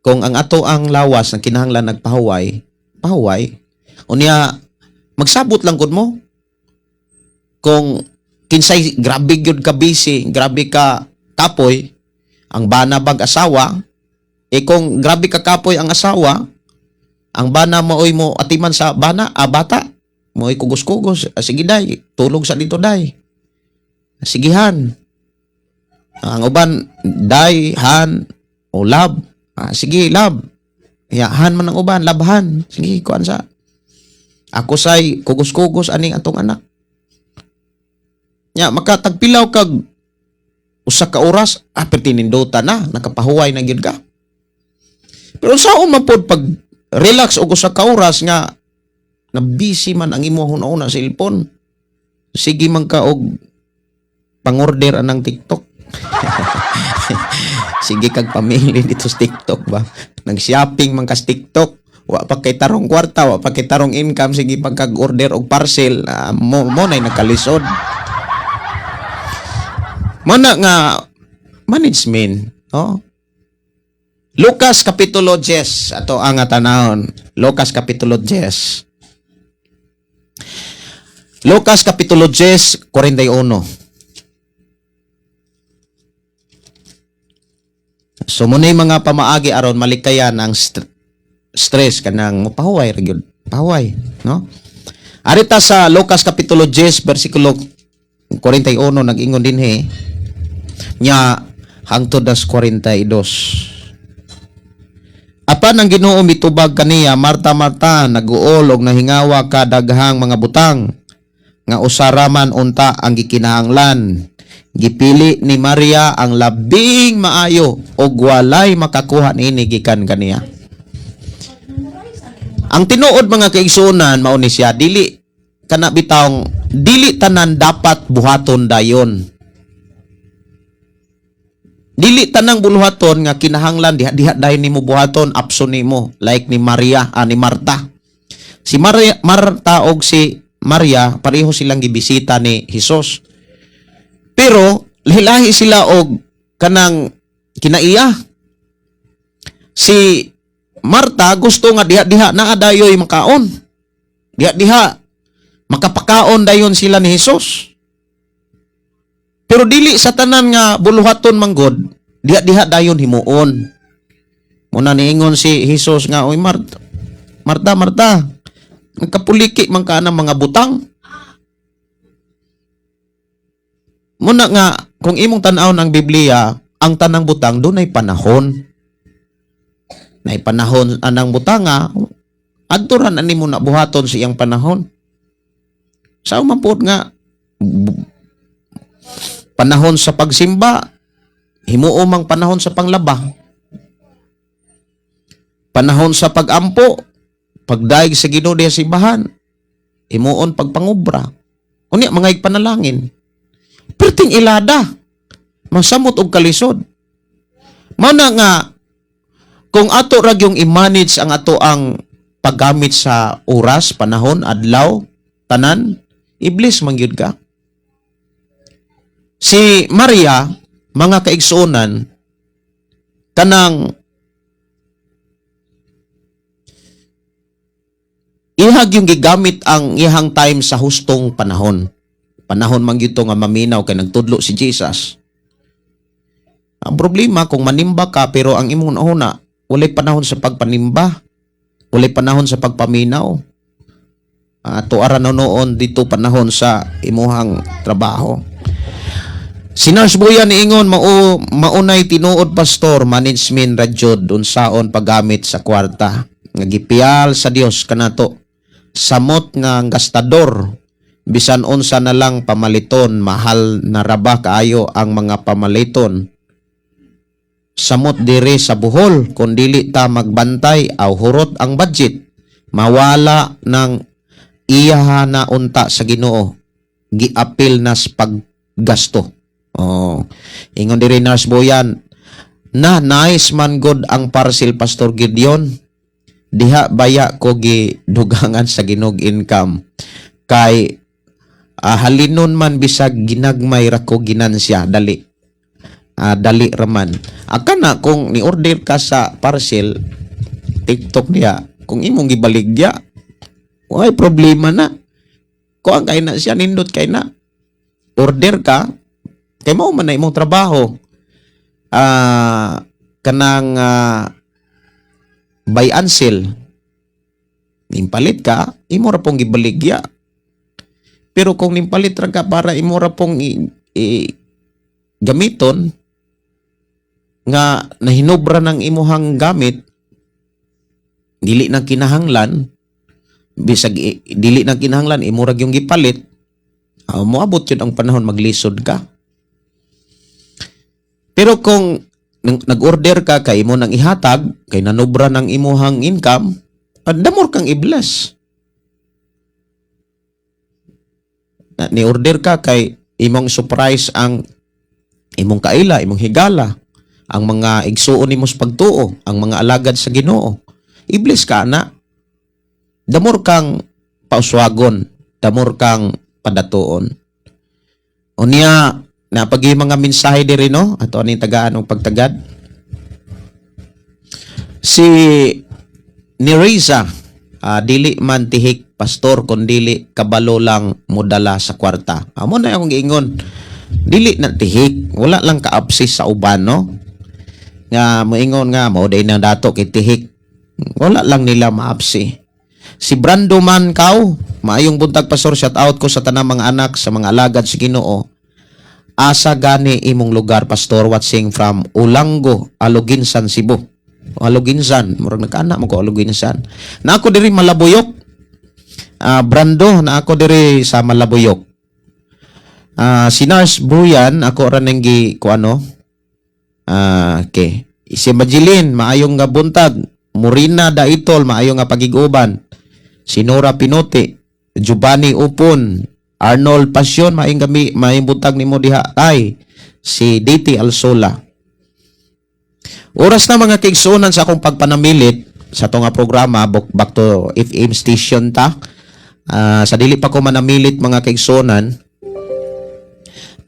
kung ang ato ang lawas ng kinahanglan nagpahuway, pahuway. Unya magsabot lang gud mo kung kinsay grabe gyud ka busy, grabe ka kapoy, ang bana bag asawa, eh kung grabe ka kapoy ang asawa, ang bana maoy mo atiman sa bana, bata, mo'y kugos-kugos, ah, sige day, tulog sa dito day. Sigihan. Ang uban, day, han, o love. Ah, sige, love. Ya, han man ang uban, labhan. Sige, kuan sa. Ako say, kugos-kugos aning atong anak. Ya, makatagpilaw kag usa ka oras, pertinindota na, nakapahuway na gyud ka. Pero sa man pod pag relax og usa ka oras nga na busy man ang imong una sa cellphone. Sige man ka og pangorder anang TikTok. Sige kag pamili dito sa TikTok ba. Nag-shopping man ka sa TikTok. Wa pa kay tarong kwarta, wa pa kay tarong income, sige pag kag order og parcel, mo nay nagkalisod. Mo na nga management, no? Lucas Kapitulo 10, ato ang tanawon. Lucas Kapitulo 10. Lucas Kapitulo 10, 41. So muna yung mga pamaagi aron malikayan ang stress, kanang mopahuway ra gyud. Pahuway, no? Arita sa Lucas Kapitulo 10 versikulo 41, nag-ingon dinhi nya hangtod das 42. Apan ang Ginoo mitubag kaniya, "Marta, Marta, naguol og nahingawa ka daghang mga butang nga usa ra man unta ang gikinahanglan. Gipili ni Maria ang labing maayo ug walay makakuha niini gikan kaniya." Ang tinuod, mga kaigsuonan, mao ni siya, dili kana bitawng dili tanan dapat buhaton dayon. Dili tanang buluhaton nga kinahanglan diha diha dayon nimo buhaton, apso nimo, like ni Maria, ni Marta. Si Maria, Marta og si Maria, pareho silang gibisita ni Hesus. Pero lahi sila og kanang kinaiya. Si Marta gusto nga diha-diha naa dayoy makaon. Diha-diha makapakaon dayon sila ni Hesus. Pero dili sa tanan nga buluhaton manggod, diha-diha dayon himuon. Muna niingon si Hesus nga, "Oy Marta, Marta, Marta, nagkapuliki man ka ng mga butang." Muna nga, kung imong tan-awon ang Biblia, ang tanang butang dunay panahon. Nay panahon anang butanga, adto ra na nimo na buhaton sa iyang panahon. Sa man pod nga panahon sa pagsimba, himuo mang panahon sa panglaba. Panahon sa pagampo, pagdaig sa Ginoo diha sa simbahan, himuon pagpangubra. Unya mga panalangin. Perting ilada, masamot og kalisod. Mana nga kung ato ra yung i-manage ang ato ang paggamit sa oras, panahon, adlaw, tanan, iblis man gyud ka. Si Maria, mga kaigsuonan, kanang ihag yung gigamit ang ihang time sa hustong panahon. Panahon man gyud to nga maminaw kay nagtudlo si Jesus. Ang problema kung manimba ka pero ang imong nahuna, walay panahon sa pagpanimba, walay panahon sa pagpaminaw. Tuara na noon dito panahon sa imuhang trabaho. Si Nurse Buya niingon, mao maunay tinuod, pastor, management ra jud unsaon paggamit sa kwarta. Nga gipiyal sa Dios kanato. Samot nga ang gastador, bisan unsa na lang pamaliton, mahal na raba kaayo ang mga pamaliton. Samot diri sa Bohol, kung dili ta magbantay aw hurot ang budget, mawala ng iyaha na unta sa Ginoo, giapil nas paggasto. Oh, ingon diri Nurse Boyan na, "Nice man god ang parcel, Pastor Gideon. Diha baya ko gidugangan sa Ginoo og income kay halinon man bisag ginagmay ra ko ginansya, dali dali raman." Aka na kung ni order ka sa parcel TikTok niya, kung imong gibaligya, way problema na. Kuan kay na siya, nindot kay na. Order ka kay mao man na imong trabaho. Kanang buy and sell. Nimpalit ka, imo ra pong gibaligya. Pero kung nimpalit ra ka para imo ra pong gamiton nga nahinobra ng imuhang gamit, dili na kinahanglan, bisag dili na kinahanglan, imo ra yung gipalit, moabot yun ang panahon maglisod ka. Pero kung nag-order ka kay imo nang ihatag kay nanobra ng imuhang income, damor kang i-bless. Na, ni-order ka kay imong surprise ang imong kaila, imong higala, ang mga igsuon nimo sa pagtuo, ang mga alagad sa Ginoo. I-bless ka na. Damor kang pauswagon, damor kang padatuon. Unya, napagi mga mensahe diri, no? Ato aning tagaan og pagtagad. Si Neriza, dili man tihik, pastor, kun dili kabalo lang modala sa kwarta. Amo na akong giingon. Dili na tihik, wala lang kaapsis sa uban, no? Nga moingon nga mao day nang dato kay tihik. Wala lang nila maapsi. Si Brando man kaw, maayong buntag, pastor, shout out ko sa tanang mga anak sa mga alagad sa Ginoo. Asa gani imong lugar, pastor? Watching from Olango, Aloguinsan, Cebu. Aloguinsan, murag nagkaanak mo ko Aloguinsan. Na ako diri Malabuyok. Ah, Brando, na ako diri sa Malabuyok. Ah, si Nars Buyan, ako ra nang gi kuano. Ah, okay. Si Majilin, maayong nga buntag. Murina Daitol, maayong nga pagiguban. Si Nora Pinote, Giovanni Upon, Arnold Passion, maayong gami, maayong buntag nimo diha ay si DT Alsola. Oras na, mga kaigsuonan, sa akong pagpanamilit sa ato nga programa, back to FM station ta. Ah, sa dili pa ko manamilit, mga kaigsuonan,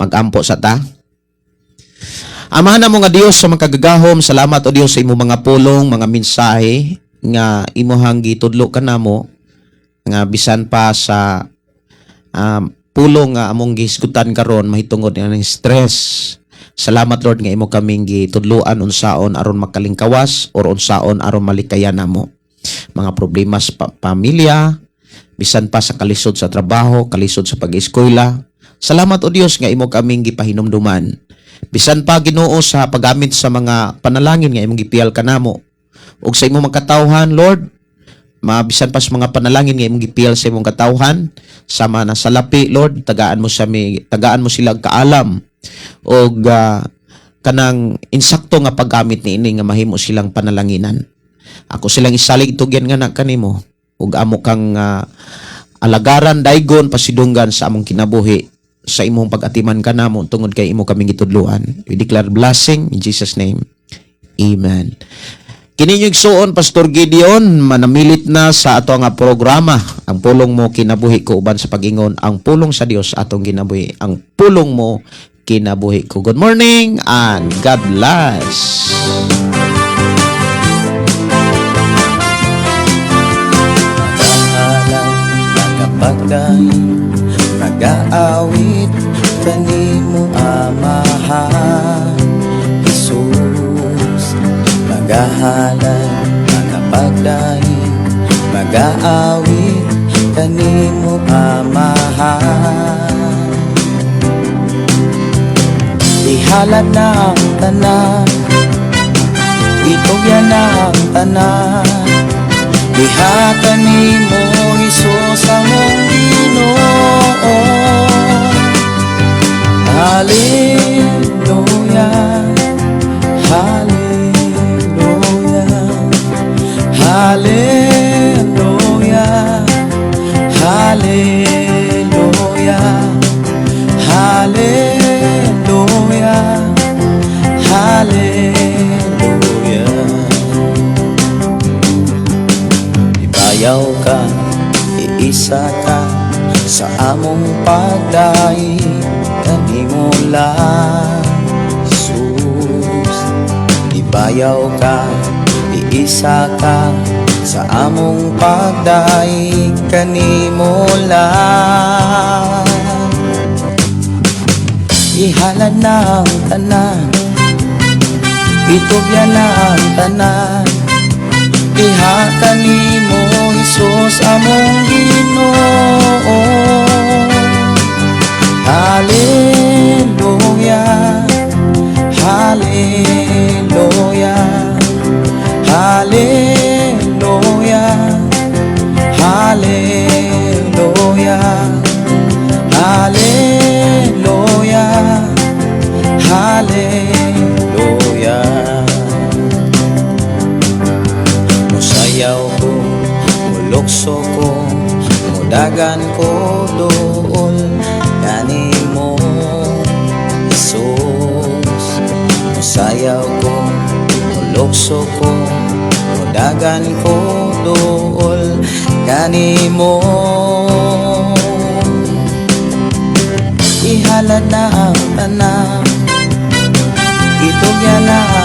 magampo sa ta. Amahan namo nga Dios sa makagagahom, salamat o Dios sa imong mga pulong, mga mensahe nga imuhang gitudlo kanamo nga bisan pa sa pulong nga among gihisgutan karon mahitungod nga ng stress. Salamat, Lord, nga imo kaming gitudloan unsaon aron makalingkawas or unsaon aron malikayan namo mga problema sa pamilya, bisan pa sa kalisod sa trabaho, kalisod sa pag-eskwela. Salamat o Dios nga imo kaming gipahinumduman. Bisan pa, Ginoo, sa paggamit sa mga panalangin nga imong gipiyal kanamo ug sa imong mga katawhan, Lord, mabisan pa sa mga panalangin nga imong gipiyal sa imong katawhan sama na sa lapi, Lord, tagaan mo sa mi, tagaan mo sila og kaalam og kanang insakto nga paggamit niini nga mahimo silang panalanginan. Ako silang isalig, tugyan nga na kanimo ug amo kang alagaran, daygon, pasidunggan sa among kinabuhi sa imong pag-atiman kanamo tungod kay imo kaming gitudloan. We declare blessing in Jesus' name. Amen. Kini inyong igsuon, Pastor Gideon, manamilit na sa ato nga programa. Ang pulong mo kinabuhi ko uban sa pag-ingon, ang pulong sa Dios atong kinabuhi. Ang pulong mo kinabuhi ko. Good morning and God bless. Nagahalad, nagapagdaig, nagaawit kanimo, Amahan Jesus. Magahalad, magapagdaig, magaawit kanimo, Amahan. Ihalad na ang tanan, itugyan na ang tanan diha kanimo, Hesus among Ginoo. Hallelujah, Hallelujah, Hallelujah, Hallelujah, Hallelujah, Hallelujah. Ibayaw ka, iisa ka sa among pagdaig kanimo lang, Jesus. Ibayaw ka, iisa ka sa among pagdaig kanimo lang. Ihalad na ang tanan, itugyan na ang tanan diha kanimo, Hesus among Ginoo. Hallelujah, Hallelujah, Hallelujah, Hallelujah, Hallelujah, Hallelujah. Musayaw ko, mulukso ko, mudagan ko dool kanimo, Jesus. Musayaw ko, mulukso ko, mudagan ko dool kanimo. Ihalad na ang tanan, itugyan na.